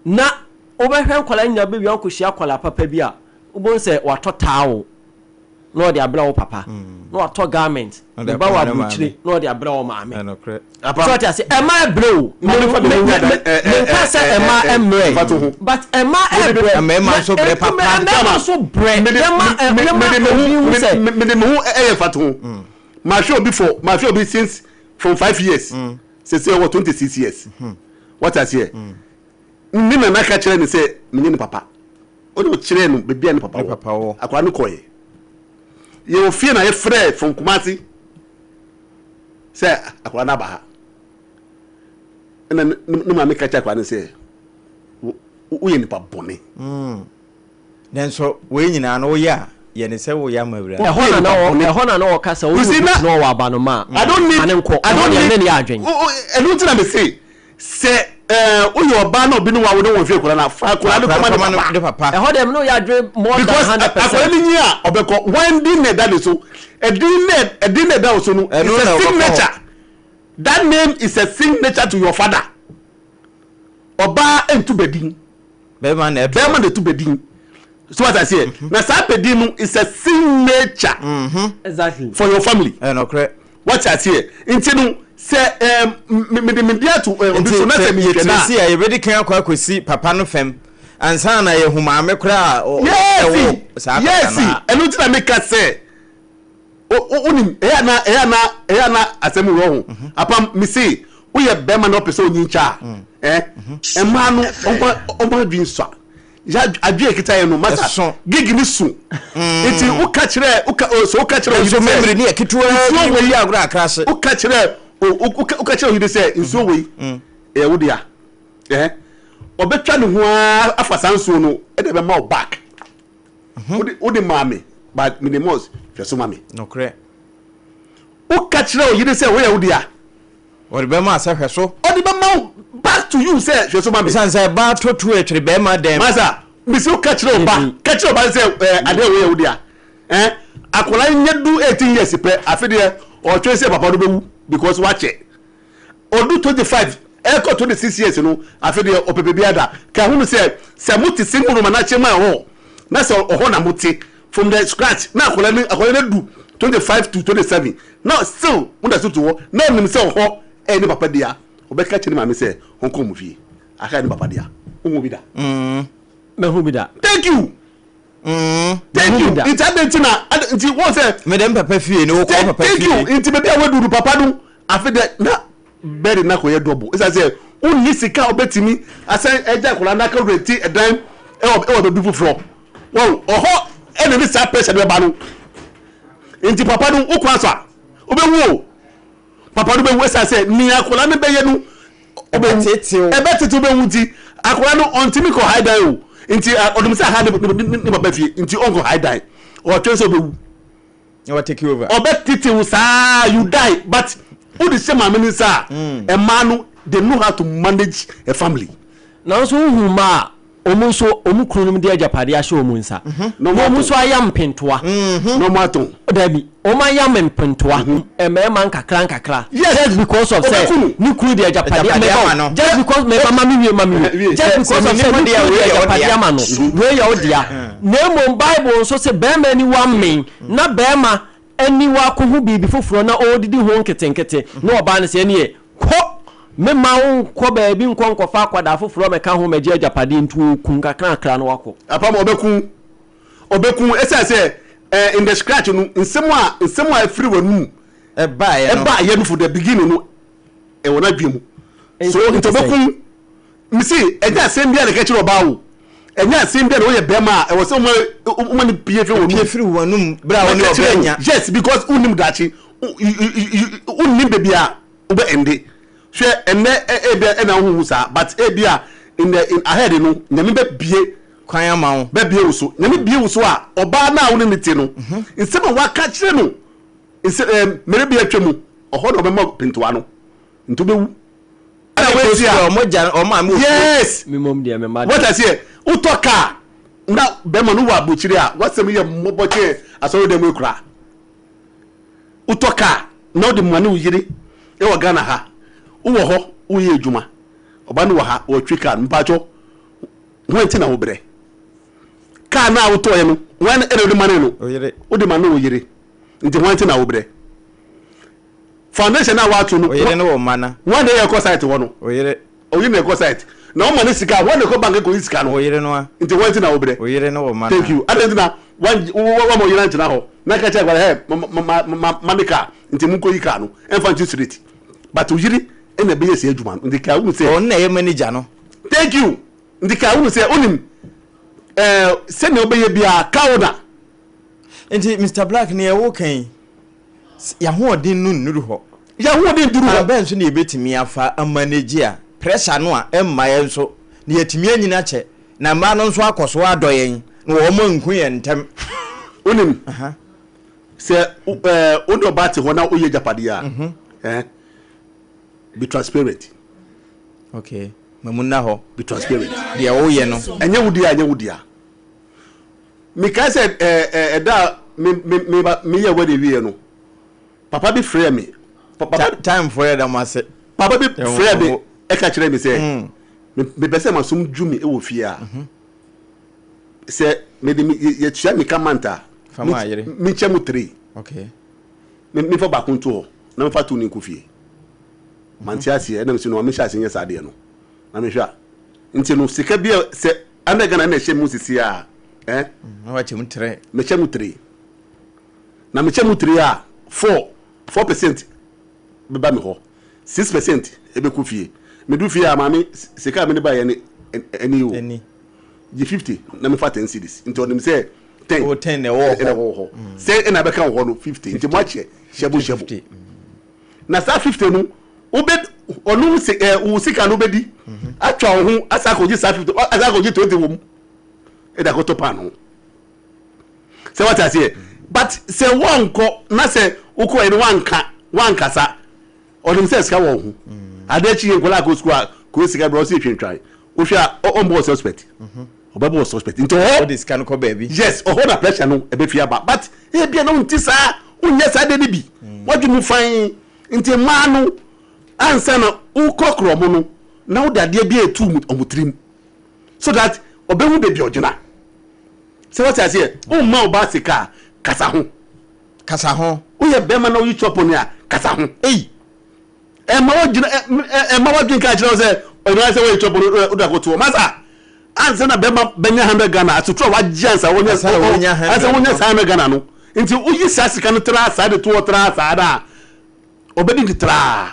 na wobɛhwɛ nkwadaa nyinaa bɛwia nkɔhyia akwadaa papa bi a wobɛhu sɛ watɔ towel na ɔde abrɛ wo papa na watɔ garment ne ba wɔ aburokyire na ɔde abrɛ wo maame so ɔte ase ɛma ɛbrɛ o menka sɛ ɛma ɛmmerɛ but ɛma ɛbrɛ mmarima nso brɛ papa mmarima nso brɛ yɛma yɛma obi hu sɛ mede me ho ɛyɛ mfatoho mahwɛ obi for mahwɛ obi since from 5 years sese ɔwɔ 26 years wɔte aseɛ. Ne nana ka kyerɛ ne sɛ menye ne papa wode ɔkyerɛɛ no baabi a ne papa wɔ. Akwadaa no kɔɛ yɛwɔ fie na yɛfrɛ from Kumasi sɛ akwadaa no aba ha ɛna ne maame ka kyerɛ akwadaa no sɛ woyɛ nipa bɔne. Nanso wei nyinaa no woyɛ a yɛ ne sɛ woyɛ ama awurade. Ɛhɔ na na ɔka sɛ woyɛ obi na ɔwɔ abanoma a I don't need ma ne nkɔ. I Ɛhɔ don't deɛ need ne ne yɛ adwen. Ɛno nti na me se sɛ woyɛ ɔbaa na obi ne wawo ne wɔn hwɛ akwadaa no a fa akwadaa no kɔma ne papa. Ɛhɔ deɛ me ne wo yɛ adwen more than Because 100 akwadaa percent. no nyi a ɔbɛkɔ wɔn din na ɛda ne so ɛdin na ɛdin na ɛda wo so no Ɛno is na a ɔbɛkɔ hɔ. signature, that name is a signature to your father. Ɔbaa ntu bɛdin. Bɛrima na ɛto. Bɛrima na ɛtu bɛdin so what I say na saa bɛdin no is a signature for your family. Ɛnɔkorɛ. What I say nti no sɛ mede mede ato obi so na sɛ mehwɛ na yɛtiri si a yɛbɛdi kan akɔ akɔsi papa no fam ansa na yɛhu maame koraa a ɛwɔ saa papa yɛsi no a. Ɛno nti na meka sɛ wonim ɛyɛ ana asɛm wɔ ho apam mese woyɛ bɛrima na ɔpɛ sɛ onyi nkyɛ a ɛmaa no ɔmo adwi nsua adwi ekita yɛ no masa Ɛso. gig ni so nti woka kyerɛ woka so woka kyerɛ Nso memory ne yɛ ketewa nsuo bi wei wɔ agorɔ akra ase. Woka kyerɛ oyere sɛ nsuo wei ɛyɛ wo dea ɔbɛtwa ne ho ara afa saa nsuo no ɛde bɛma wo back. Wode maa me but mede mɔs hwɛ so ma me. Nokorɛ. Woka kyerɛ oyere sɛ woyɛ wo dea. Wɔde bɛma sɛ hwɛ so. Ɔde bɛma wo back to you sɛ hwɛ so ma me. Ɛsiane sɛ ɛbaa to atwere bɛrima dɛm. Masa mesi woka kyerɛ wo ba ka kyerɛ wo ba sɛ adeɛ wei yɛ wo dea akwadaa yi nyɛ du 18 years pɛ afe deɛ ɔtwɛn sɛ papa no bɛwu because wakyɛ ɔdu 25 ɛkɔ 26 years no afe deɛ ɔpɛ baabi ada ka ho no sɛ mote single room anaa kyɛn mu a ɛhɔ na sɛ ɔhɔ na mote from the scratch na akwadaa no du 25 to 27 na still mo da so te hɔ na ɔnim sɛ ɔhɔ ɛyɛ ne papa dea ɔbɛka kyerɛ ne maame sɛ ɔnkɔ mu fie aka ne papa dea wohu bi da? Mahu bi da. Thank you. Thank you. Nti adi nti na adi nti wɔn sɛ. Mede m papa fie ne wokɔ papa Thank you. fie. Nti baabi a waduru papa no afe dɛ na. bɛde no akɔyɛ dɔbo. Ɛsiane sɛ wonni sika a wobɛtumi asan agya akwadaa no aka renti ɛdan ɛwɔ ɛwɔ baabi foforɔ. Wɔn ɔhɔ ɛna ne saa pressure no bɛba no. Nti papa no wokɔ aso a wobɛwu o. Papa no bɛwu ɛsiane sɛ nea akwadaa no bɛyɛ no wobɛwu. Ɛbɛtetew. Ɛbɛtetew bɛwu nti akwadaa no ɔntumi kɔ hae dan o. Nti ɔdom sɛ aha ne ne ne papa fie nti ɔnkɔ hae dan. Ɔtwɛn sɛ ɔbɛwu. Na wa take over. Ɔbɛtete wo saa you die but wode hyɛ maame no nsa a mmaa no they know how to manage a family. Nanso wohu mmaa a wɔn nso wɔn kununom de agyapadeɛ ahyɛ wɔn nsa na wɔn nso ayam mpentoa. Na wɔn atɔn. Dabi, wɔn ayam mpentoa mmarima nkakra nkakra. Yes. Just because of sɛ Ɔbɛku no. ne kunu de agyapadeɛ Agyapadeɛ ama mɛba no. o just because mɛba ma me wie ma me wie Wie. just Sɛ because of menni sɛ hɔ ne deɛ a, kunu de wei yɛ wo agyapadeɛ dea. ama no wei yɛ wo dea. Na mmom Bible nso se barima aniwa mmen na barima aniwa akɔhu biribi foforɔ na ɔredidi ho nketenkete na ɔbaa no sɛ ɛneɛ kɔ memma wo nkɔ baabi nkɔ nkɔfa akwadaa foforɔ mɛka ho mɛgye agyapadeɛ nti ɔku nkakrakra na wakɔ. Apam ɔbɛku ɔbɛku ɛsiane sɛ eh, in the scratch no nsɛm a nsɛm a ɛfiri w'anum Ɛbaeɛ no. ɛbaeɛ no for the beginning no ɛwɔ n'adwene mu so Nsɛm nti te sɛn? ɔbɛku Mese ɛnyɛ asɛm biara na ɛka kyerɛ ɔbaa o, ɛnyɛ asɛm biara na woyɛ bɛrima a ɛwɔ sɛ woma woma no pie firi Pie w'anum. firi w'anum berɛ a wo ne Mɛka ɔbaa kyerɛ wo nya. yes because wonnim daakye, wonnim baabi a wobɛ ɛnde. Hwɛ ɛnɛ ebia ɛna wohu saa but ebia in the in ahead no Nyame bɛbie Kwan ama wo. bɛbie wo so. Nyame bie wo so a ɔbaa no a wo ne no te no nsɛm a waka kyerɛ no nsɛ ɛɛ mmere bi atwa mu ɔhɔ na ɔbɛma pentoa no nti wobɛwu. Ɛna wei a. Ɔmo gya ɔmo maame wɔ fie. Yes. Me mom deɛ me mma deɛ. What I say, wotɔ kaa na bɛrima no wɔ aburokyire a wasɛm yɛ mmɔbɔ kyɛn asɔre dɛm ekura. Wotɔ kaa na wode ma ne wo yere wɔ Ghana ha. Wowɔ hɔ woyɛ adwuma. Ɔba no wɔ ha ɔtwi kaa no mpakyɛw. Hwan nti na wobrɛ? Kaa no a wotɔeɛ no hwan na wode ma ne no? Wode ma ne wo yere. Nti hwan nti na wobrɛ? Foundation a wato no. Oyere ne wo mma na. Wɔn na ɛkɔ site hɔ no. Oyere. Oyere na ɛkɔ site. Na wɔn ma ne sika wɔn na ɛkɔ bank kɔ yi sika no. Oyere no a. Nti wɔn ti na wobrɛ. Oyere ne wo mma na. Thank you. Adan ti na wɔn wɔn ma oyere ankyina hɔ. Na kakyɛ akwara hɛ ma ma ma ma ne car nti mu nkɔ yi car no ɛnfa nti street. But oyere ɛna ɛbɛyɛ sɛ adwuma no nti kaa wunu sɛ. Ɔno na ɛyɛ manager no. Thank you. Nti kaa wunu sɛ onim ɛɛ sɛnea ɔbɛyɛ biara car owner. Nti Mister Black nea ɛwɔ kan yi. Yɛn ahoɔden no nnuru hɔ. Yɛn ahoɔden nnuru hɔ. Kwan bɛn so na yɛbɛtumi afa amanegye a pressure no a ɛmma yɛn so na yɛatumi anyini akyɛ na mmaa no nso akɔ so adɔ yɛn na wɔn anku yɛn ntɛm? Wonim, sɛ wo ne ɔbaa te hɔ na woyɛ agyapadeɛ a, eh, be transparent. Okay, ma mu nna hɔ. Be transparent. Deɛ woyɛ no. Ɛnyɛ wo dea, ɛnyɛ wo dea. Mekae sɛ ɛda a me me me ba meyɛɛ wedding wieɛ no, papa bi frɛɛ me. Papa Time foɔ yɛda mo ase. Papa bi frɛɛ me ɛka kyerɛɛ me sɛ mepɛ sɛ masom dwo me wɔ fie a sɛ mede me yɛtua me ka month a menkyɛ mu three. Okay. Memfa baako nto hɔ na memfa to ne nkɔ fie. Mante aseɛ ɛna mesi no mehyɛ aseɛ nyɛ saa adeɛ no na mehwɛ a nti no sika bi a sɛ Ana Ghana na ɛhyɛ mu sisi a eh. Na wakyɛ mu tere. Mekyɛ mu tere. Na mekyɛ mu tere a 4 4% bɛba me hɔ. 6% ɛbɛkɔ fie. Medu fie a maame sika a mede baeɛ no ɛni o. Ɛni. Gye 50 na mefa 10 cedis. Nti ɔnim sɛ 10 O 10 na ɛwɔ hɔ. Ɛna ɛwɔ hɔ. Sɛ ɛna ɛbɛka wɔ hɔ no 50. Nti moakyɛ hyɛbo hyɛbo. Na saa 50 no wobɛ ɔno wo si ɛɛ wo sika no wobɛdi atwa wo ho asa akɔgye saa 50 asa akɔgye 20 wɔ mu ɛde akɔtɔ paano sɛ wate aseɛ but sɛ woankɔ na sɛ wokɔɛ no woanka woankasa ɔnim sɛ sika wɔ wo ho adeɛ kyi yɛ nkɔla akɔ sukuu a kɔɛ sika brɛ ɔsɛ twentwan wohwɛ a ɔmbɔ wɔ suspect ɔbɛbɔ wɔ suspect nti ɔhɔ wode sika no kɔ baabi yes ɔhɔ na pressure no ɛbɛfi aba but ebia na wonti saa wonyɛ saa deɛ no bi wadwe mu fan Nti mmaa no, ansa na wokorɔkorɔ wɔn no, na wode adeɛ bi reto wɔn tirim so that ɔbɛhu baabi a ɔgyina. Sɛ wate aseɛ, womma ɔbaa sika a, kasa ho. Kasa ho. Woyɛ bɛrima na woyi chop no a, kasa ho. Ei! Ɛmma wogyina, ɛmma wadwen ka kyerɛ wo sɛ ɔno ayɛ sɛ woyɛ chop no wode akɔto hɔ. Masa, ansa na bɛrima bɛnya 100 Ghana, asotro a wagye ansa wonya Ansa na wonya 100 ansa wonya saa 100 Ghana no. Nti woyi saa sika no tra saa de to hɔ tra saa no a, ɔbɛdi no traa.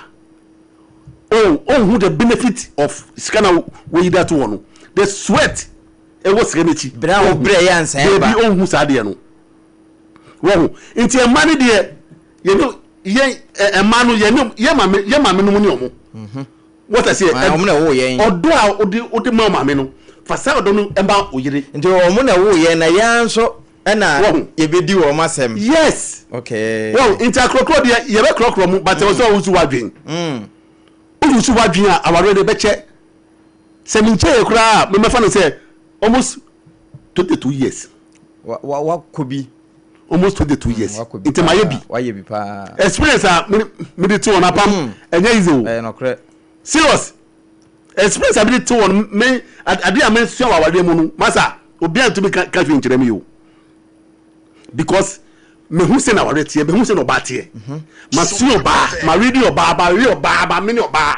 Oh, ɔnhu the benefit of sika na woyi de ato hɔ no, the sweat ɛwɔ sika no akyi. Berɛ a wobrɛ yɛ ansa ɛba. Dabi, ɔnhu saa adeɛ no. Wɔho nti ɛma no deɛ yɛne yɛn ɛma no yɛne yɛ maame yɛ maame no mu ne ɔmo. Mhm. Wɔta seɛ. Ɔmo na ɛwɔ yɛn. Ɔdɔ a wode wode ma maame no fa saa ɔdɔ no ɛma oyere. Nti ɔmo na ɛwɔ yɛn na yɛn nso ɛna yɛbɛdi wɔn asɛm. Yes. Okay. Wɔn nti akorɔkorɔ deɛ yɛbɛkorɔkorɔ mu but ɛwɔ sɛ ɔwusu wadwen. Woyusu wadwen a awareɛ no ɛbɛkyɛ. Sɛ menkyɛɛ koraa a memɛfa no sɛ almost 22 years. Wakɔ bi. Almost 22 years. Nti mayɛ bi. Wayɛ bi paa. Experience a mede te wɔn apam ɛnyɛ easy o. Ɛyɛ nokorɛ. Serious. Experience a mede te wɔn me adeɛ a mesua wɔ awareɛ mu no masa obiara ntumi ka ka hwee nkyerɛ me o. Because mehu sɛ na awareɛ teɛ, mehu sɛ na ɔbaa teɛ. Masua ɔbaa, mawedi ɔbaa, mawe ɔbaa, mamene ɔbaa.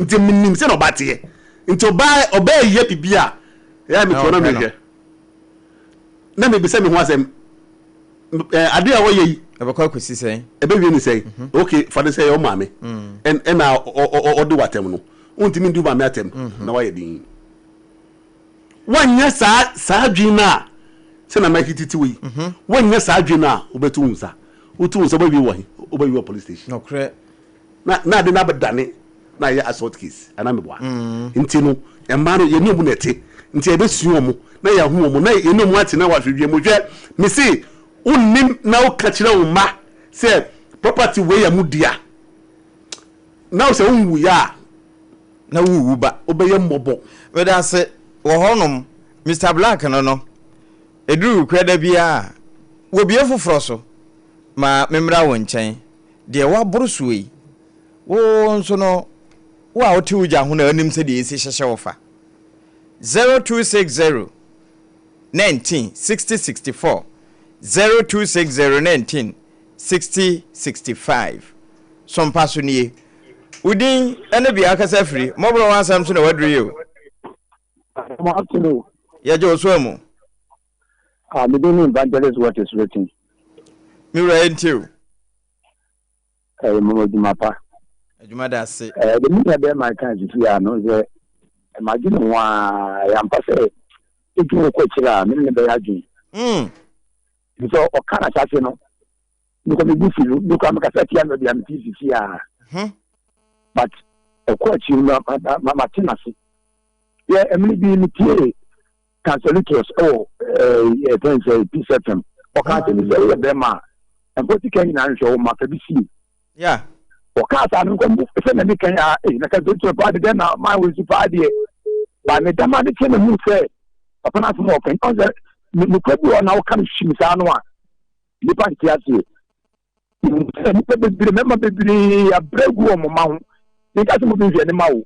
Nti menim sɛ na ɔbaa teɛ. Nti ɔbaa ɔbaa yɛ biribi a ɛyɛ a metoɔ na mehwɛ. Na mebisa me ho asɛm ɛɛ adeɛ a ɔyɛ yi. Ɛbɛkɔ akɔsi sɛn? Ɛbɛwie ne sɛn? Ok fa no sɛ ɛyɛ wo maame ɛna ɔde wo atɛm no, wontumi ndi wo maame atɛm na woayɛ dinn. Woanyɛ saa saa adwene no a, sɛ na mɛhye tete wo yi, woanyɛ saa adwene no a, wobɛtu wo nsa. Wotu wo nsa wobɛwie wɔ he? Wobɛwie wɔ police station. Nokorɛ. Na na ade no abɛdane na ayɛ assault case anaa meboa? Nti no, mmaa no yɛne wɔn na ɛte. Nti yɛbɛsua wɔn na yɛahu wɔn na yɛne wɔn ate na wɔahwɛ wiem. Hwɛ, mese wonnim na woka kyerɛ wo mma sɛ property wei yɛ mo dea na sɛ wonwuiɛ a, Na wowu ba. Wobɛyɛ mmɔbɔ. Meda ase wɔ hɔnom, Mister Black no no, ɛduru Wukuada biara a, wɔbue foforɔ so ma memmra wo nkyɛn. Deɛ woaboro soɔ yi, wo nso no, wo a wote wo gya ho na wonim sɛdeɛ ɛsi hyehye wo fa. 0260 19 60 64, 0260 19 60 65. So mpa so nie. Wo din ne bea akasa firi. Mmɔborɔ ho asɛm so na waduru yi o. Yɛgye wo so amu. Ah, me din ne Evangelist What is Written. Me wura yɛntie o. Ɛyɛ mama adwuma pa. Adwuma da ase. Ɛɛ de me nua bɛrima kan sisi a no sɛ madwene ho a ɛyɛ ampa sɛ edwuma kɔ akyire a me ne no bɛyɛ adwene. Mm. Nso ɔka na ahyɛase no mekɔ me bu fi no mekɔ mekasa tia no deɛ mete sisi a. Hmm. But ɛkɔ akyire no ma ma te n'ase. Yɛ ɛmene bi metie Cancelitrous wɔ ɛɛ fɛn sɛ Peace FM. Ɔka asɛm bi sɛ woyɛ bɛrima a mfa sika nyinaa nhwɛ wo mma fa bi sie. Yeah. Ɔkaa saa no nkɔ sɛ na mi kan a ee na Cancelitrous paa de dɛn na maa wɔ nsu paa deɛ. Ba ne dɛm ade kyɛ na mu sɛ papa no asɛm a ɔka ɔn sɛ nokora bi wɔ na woka no hyim saa no a nnipa nte aseɛ. Sɛ nnipa bebree mmarima bebree abrɛ gu wɔn mma ho. Menka sɛ mo bi nhwɛ ne ma wo.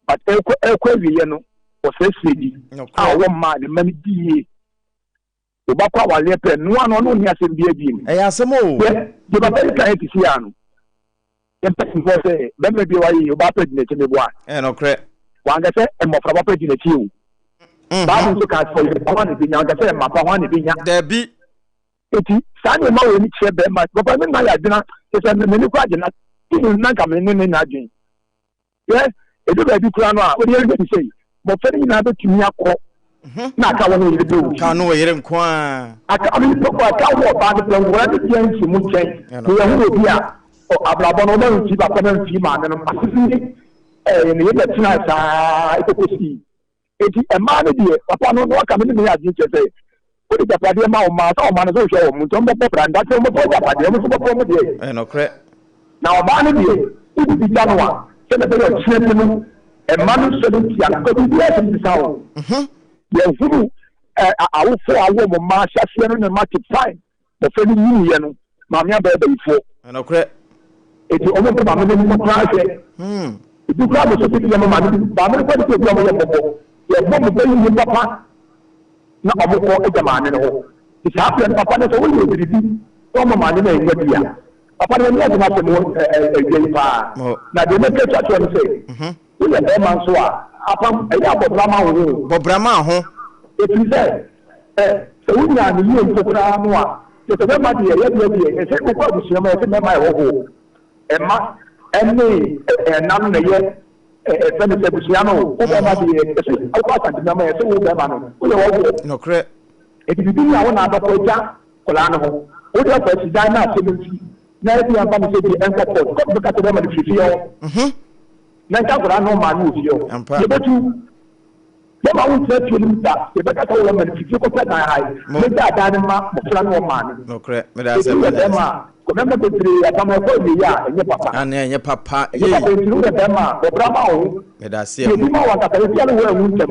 But ɛrekɔ ɛrekɔ awieɛ no, ɔsɛesɛe bi a ɔwɔ mma a ne mma no di yie. Ɔba kɔ awareɛ pɛ, noa no ɔne ɔnni asɛm biara bio. Ɛyɛ asɛm o. Deɛ deɛ papa yi kaeɛ te sei ara no, yɛn mpanimfoɔ sɛ bɛrima bi a wayɛ yie, ɔbaa pɛ di n'akyi meboa. Ɛyɛ nokorɛ. Wanka sɛ mmɔfra ba pɛ di n'akyi o. Bible nso kaa sɛ ɔyere pa hwan na ɛbɛnya, wanka sɛ mma pa hwan na ɛbɛnya. Dabi. Eti saa nneɛma wei no kyerɛ bɛrima, papa me nna yɛ adwena, kyerɛ sɛ m'ani kɔ agyena, na nka me ne ne nna adwene. Hwɛ, edu baabi koraa no a, wode yɛhwɛ ne sei, mmɔfra no nyinaa bɛtumi akɔ mhm. na aka wɔne yere bɛ ka no wɔ yere nko a aka ɔno nipa kɔ aka wɔ ɔbaa no pɛ nkwadaa no bia nsi mu nkyɛn na yɛho obi a abrabɔ no ɔma mfi papa no mfi maame no asese ne ɛɛ ne yɛ bɛtena saa ɛkɔkɔ sii Enti mmaa no deɛ, papa no na waka me ne me adwene kyerɛ sɛ wode agyapadeɛ ma wo mmaa sɛ ɔma no sɛ wohwɛ wɔn nti wɔbɛbɔ bra nda sɛ wɔbɛbɔ agyapadeɛ wɔn nso bɛbɔ wɔn deɛ. Ɛyɛ nokorɛ. Na ɔbaa no deɛ wode bi gya no a sɛdeɛ ɛbɛyɛ ɔkyena bi no mma no nsɔ no ntia no because biribiara tumi sesa o. Yɛhunu awofoɔ a awo wɔn mma ahyɛaseɛ no ne mma te fine. Mmɔfra no nyiniiɛ no, maame abɛyɛ bayifoɔ. Nokorɛ. Enti wɔn mpɛ maame no anim koraa hwɛ. Ebi koraa bɛ so bi deɛ ma maame bi. Maame no kɔ de sɛ obi a wɔyɛ mmɔbɔ. Yɛbɔ mo bɛ yiye papa na wɔn kɔ agya maame no hɔ. Nti saa berɛ no papa no sɛ woyɛ biribi na wɔma maame no annya bi a, papa no ani agye n'asɛm wɔ awia yi paa. Na deɛ mɛka atwa toɔ ne sɛ, Woyɛ barima nso a, apam, ɛyɛ a bɔ bra ma wo ho o. Bɔ bra ma wo ho. Ɛfiri sɛ, ɛ, sɛ wonyaa no yie mpo koraa no a, kyerɛ sɛ bɛrima deɛ, yɛdeɛ deɛ, ɛsɛ wokɔ abusua mu a, yɛse mmarima yɛ hɔhoɔ. Mma. Ɛne ɛna no na ɛyɛ ɛfɛ no sɛ abusua no wo bɛrima deɛ ɛsɛ wokɔ Asante ma ɛsɛ wo bɛrima no woyɛ wɔwoɔ. Nokorɛ. Enti biribi ni a wo na abɛkɔ agya kɔlaa no ho. Wode ɔfa asi dan na asɛm nti na ebi amfa no sɛ bi ɛnkɔ court. Court bɛka sɛ bɛrima no firi fie hɔ. Na nka akwadaa no ɔmaa no wɔ fie hɔ. Yɛbɛtu. Bɛma wo ntena fie no mu da. Yɛbɛka sɛ wo ma no firi fie kɔpɛ dan ha yi. Na gyaa dan no ma mmɔfra ne ɔmaa no. Nokorɛ. Meda ase Enti woyɛ evangelist. bɛrima a, kɔ mmarima bebree apam ɛkɔ awieɛ a ɛnyɛ papa. Aane ɛnyɛ papa. Ɛnyɛ Yei. papa enti no woyɛ bɛrima a, bɔ bra ma wo ho. Meda ase Deɛ ɛmo. bi ma wo ankasa ebi a ne wo anwu ntɛm.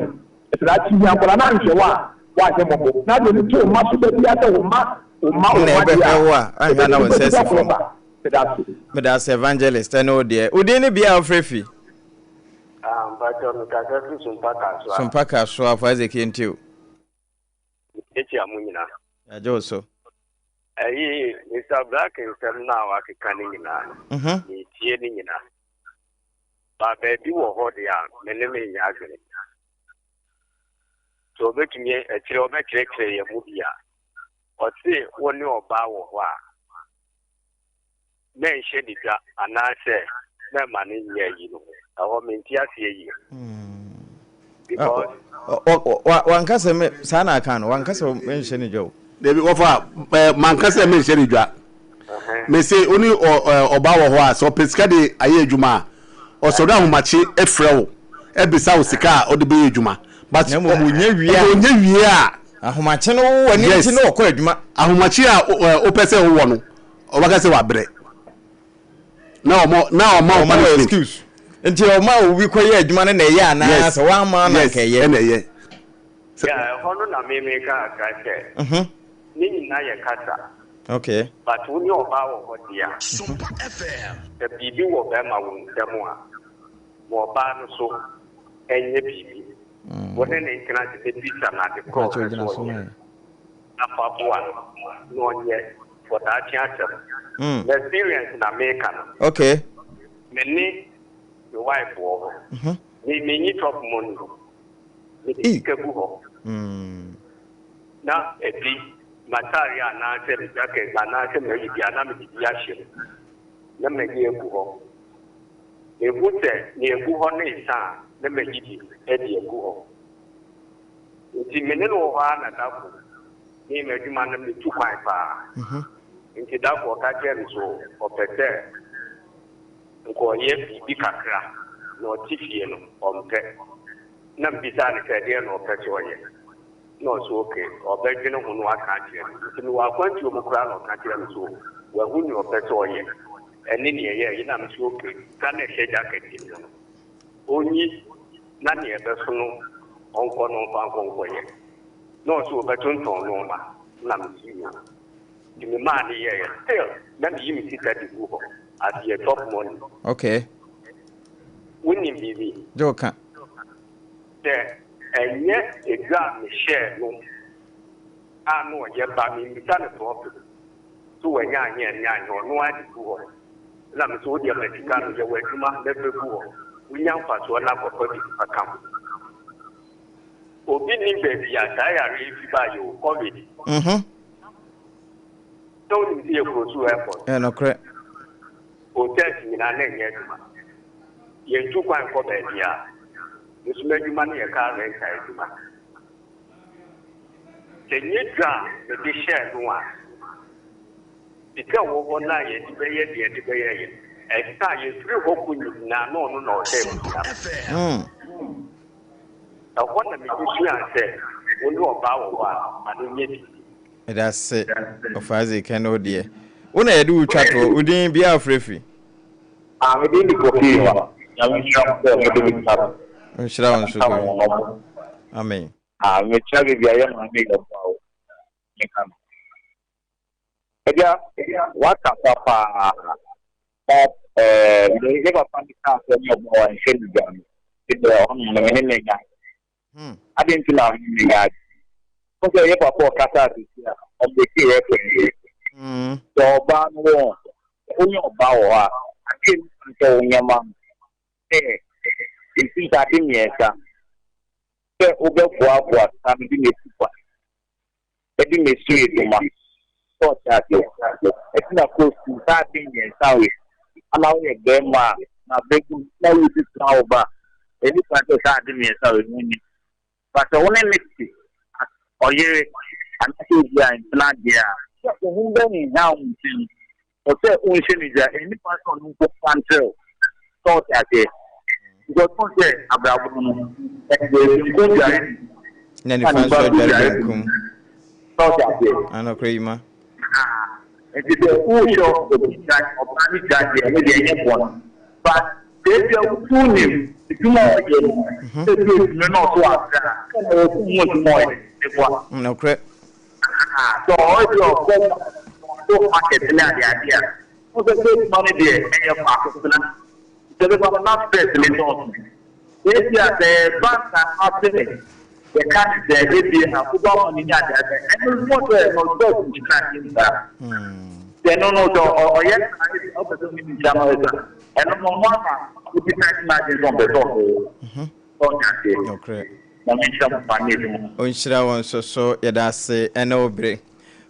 Ɛsɛ akyi hia nkwadaa no anhwɛ wo a, woanyɛ mmɔbɔ. Na deɛ no to wo mma so da biara sɛ wo mma, wo mma, wo Na mma deɛ ɛbɛhwɛ a, wo a, anhwɛ a na wo ɛbɛdi nsa asi da koro fam. ba. Meda ase. Meda ase Evangelist, ɛne wo deɛ. Wo din ne bea a wofrɛ fi? Ah, mpakyɛw mekasa firi Sompa Kasoa. Sompa Kasoa, Ɔfa Isaac yɛntie o. Mekyia mo nyinaa. Yɛagye wo so. Ɛyi, Mister Black nsɛm no a wakeka no nyinaa no, metie ne nyinaa. Ba baabi wɔ hɔ deɛ a, me ne me nyɛ adwene. Sɛ ɔbɛtumi akyerɛ, ɔbɛkyerɛkyerɛ yɛn mu bi a, ɔse wo ne ɔbaa wɔ hɔ a, mɛnhyɛ ne dwa anaasɛ mɛmma no nyɛ ayi no ho. Ɛhɔ mente aseɛ yie. Because. Wanka sɛ me saa na aka no, wanka sɛ menhyɛ ne dwa o. Dabi wɔfa ɛɛ manka sɛ menhyɛ ne dwa. Mese wo ne ɔbaa wɔ hɔ a sɛ ɔpɛ sika de ayɛ adwuma a ɔsɔre ahomakye frɛ wo ɛbisa wo sika a ɔde bɛyɛ adwuma. But Na mmom ɔnya wie a. Ɔnya wie a. Ahomakye no wowɔ ne nti na ɔkɔ adwuma. Ahomakye a wopɛ sɛ wowɔ no ɔbɛka sɛ wabrɛ. Na ɔma na ɔma wo punishment. Excuse. Nti ɔma obi kɔyɛ adwuma no na ɛyɛ anaa sɛ wamma na nka ɛyɛ. Yes, ɛna ɛyɛ. Yeah, ɛhɔ no na me meka kakra sɛ, ne nyinaa yɛ kasa. Okay. But wo ne ɔbaa wɔ hɔ deɛ a, sɛ biribi wɔ bɛrima wo nsam a, ma ɔbaa no so nyɛ biribi. Wo ne no ntena ase na bisa no ade korɔ a ɔpɛ sɛ ɔyɛ, na fa boa no na ɔnyɛ for daakye asɛm. Me experience na meka no. Okay. Me ne me wife wɔ hɔ. Me menyi chop money. Mede sika gu hɔ. Na ebi m'atare anaasɛ me jacket anaasɛ m'ayi bi a na mede bi ahyɛ mu na mayi agu hɔ. Mehu sɛ nea egu hɔ no resa a, na mayi bi de agu hɔ. Nti me ne no wɔ hɔ ara na da koro, me m'adwuma no metu kwan paa. Nti da koro ɔka kyerɛɛ me sɛ ɔpɛ sɛ nka ɔyɛ biribi kakra na ɔte fie no ɔmpɛ. Na mebisaa no sɛ ɛdeɛn na ɔpɛ sɛ ɔyɛ. Na ɔse ok, ɔbɛdwene ho na waka akyerɛ me. Nti mewɔ akwantuo mu koraa na ɔka kyerɛɛ me sɛ wahu nea ɔpɛ sɛ ɔyɛ ɛne nea ɛyɛ ɛyi na mese ok, sika no a ɛhyɛ jacket no mu no ɔnyi na nea ɛbɛso no ɔnkɔ na ɔmfa nkɔ nkɔyɛ. Na ɔse ɔbɛtontɔn nnoɔma na mese yoo. Nti me maa no yɛeɛ still na meyi me sika de gu hɔ as yɛ chop money. Okay. Wonim biribi? Gye wo ka. Sɛ ɛnyɛ edwa a mehyɛɛ no a na ɔyɛ ba memmisa no profit so wanya ahe annya ahe ɔno ara de gu hɔ na mese wo deɛ ma sika no yɛ w'adwuma na fa gu hɔ wonya mfasoɔ na kɔfa bi fa ka ho. Obi nnim baabi a saa yareɛ yi fi baeɛ o, covid. Sɛ wonim sɛ yɛ close airport. Ɛyɛ nokorɛ. Hotels nyinaa na ɛnyɛ adwuma. Yɛntu kwan nkɔ baabiara. Me nso m'adwuma no yɛ car rental adwuma. Sɛ nyɛ dwa a mede hyɛɛ no a, sika a ɛwɔ hɔ no a yɛde bɛyɛ deɛ yɛde bɛyɛ yɛ no, ɛsa a yɛfiri hɔ kɔ nyinaa na ɔno na ɔhwɛ abusua no. Ɛhɔ na mede suaa sɛ wo ne ɔbaa wɔ hɔ a, ma no nyɛ biribi. Medase Ɔfaadze kɛn wo deɛ wo na yɛde wo twa toɔ wo din bia wofrɛ firi. Ah me din de Kofi Yeboah. Nyame nhyira mo sɛ mode me twa to. Ɔnhyira wo nso Nka mo Kofi. ɔmo. Amen. Ah mekyia baabi a yɛ maame Yeboah wɔ meka no. Agya wakasa paa but eh me yɛ papa no kaa sɛ ne ɔbaa wanhwɛ ne dwa no deɛ ɔno no me ne no nya. Adɛn nti na meyɛ ade? Wo sɛ yɛ papa ɔkasa sisi a ɔmbɛki reference yi. Sɛ ɔbaa no wɔ wonyɛ ɔbaa wɔ hɔ a adeɛ ni kwan sɛ wonyɛ ma no sɛ ɛsi sɛ ade mmiɛnsa sɛ wobɛboaboa sika no de no asi kwan de no asi adwuma sɛ ɔte aseɛ ɛti na kɔ sukuu saa ade mmiɛnsa wei. Ana woyɛ bɛrima a na bɛgu na wodi tena wo ba a, ɛni kwan sɛ saa ade mmiɛnsa wei mu ni. But sɛ wo ne ne te as ɔyere anaasɛ ebi a mpena deɛ a, sɛ wo ho bɛhinha wo nti no, ɔsɛ wonhyɛ no gya. Ɛni kwan sɛ ɔno mpo ka nkyerɛ wo. Sɛ wote aseɛ? Because wohu sɛ abrabɔ no, ɛyɛ benkum dware Na nifa nso adware benkum. Sɛ wote aseɛ? Anɔkorɛ yi ma. Nti sɛ wohyɛ obi gya, ɔbaa no gya deɛ, ɛno deɛ ɛnyɛ bɔne. But sɛ ebia wotu nim adwuma a ɔyɛ no, sɛ ebi adwuma na ɔso abrɛ a, sɛ na wɔso mu adwuma a ɔyɛ, meboa. Nokorɛ. Sɛ ɔyɛ bi ɔkɔ ɔkɔ market ne adeade a, wohu sɛ sɛ adwuma no deɛ ɛyɛ faako tena. Nti ɛbɛba no na stress no dɔɔso. Ebia sɛ ɛba saa ase ne yɛka ne sɛ ebia wobɔ ama no nya adeade a, ɛno nso sɛ ɛno stress nkyina adeɛ mu saa. Sɛ ɛno no sɛ ɔyɛ saa ebia wopɛ sɛ ɔne ne nhyia na ɔyɛ saa, ɛno no ɔno ama obi san de n'adwene sɛ ɔmpɛ sɛ ɔbɛwo. Sɛ ɔte aseɛ. Nokorɛ. Nyame nhyira mo paa ne adwuma. Ɔnhyira wo nso so yɛda ase ɛne wo bere.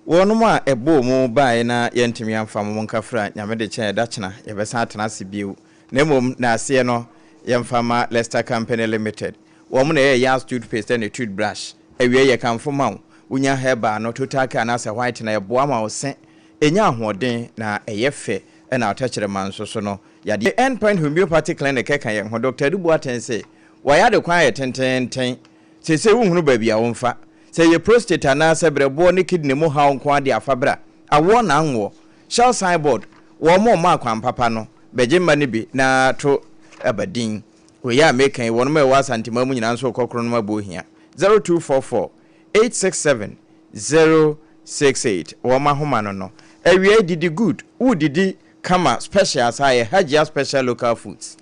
Wɔnom a ɛbɔɔ mu baeɛ na yɛntumi amfa mo nkafra Nyame de kyɛn ɛda kyena yɛbɛsan atena ase bio na mmom naaseɛ no yɛmfa ma Lester Company Limited wɔn na ɛyɛ Yas toothpaste ɛne toothbrush awiei yɛkamfo ma wo wonya herbal no total care anaasɛ whitener ɛboa ma wo se ɛnya ahoɔden na ɛyɛ fɛ ɛna ɔtɛkyerɛma nso so no yadeɛ End Point Homeopathy Clinic ɛka yɛn ho Doctor Adu Boateng se wɔayɛ ade kwan ayɛ tenteenten Seesei wonhunu baabi a womfa. Sɛ ɛyɛ prostate anaasɛ berɛboɔ ne kidney mu haw nko ara de a fa bra. Awoɔ na anwoɔ. Shell signboard, wɔn a wɔma akwan papa no, bɛgye mma no bi na to aba din. Wei a meka yi, wɔnom a ɛwɔ Asanteman mu nyinaa nso rekɔ Kronom Abohia. 0244 867 068 wɔn ahoma no no. Awiei, didi good, woredidi kama special saa yɛ Hajia Special Local Foods.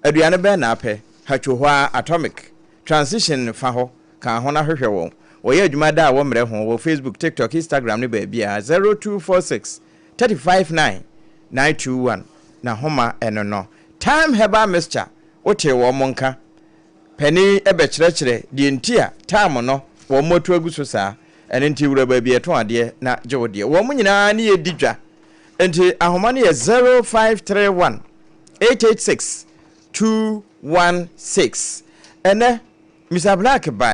Aduane bɛn na apɛ? Hatwo hɔ ara, Atomic. Transition fa hɔ, ka ho na hwehwɛ wɔn. Wɔyɛ adwuma da a wɔmmrɛ ho wɔ Facebook, TikTok, Instagram ne baabiara. 0246 35 9 921 na homa ɛno no. Thyme Herbal Mixture, wotee wɔn nka? Panin bɛkyerɛkyerɛ deɛ nti a thyme no wɔn atu agu so saa. Ɛno nti wura baabi a yɛtɔn adeɛ na gye wo deɛ. Wɔn nyinaa ne yɛdi dwa. Nti ahoma no yɛ 0531 886 216. Ɛnɛ, Mister Black bae.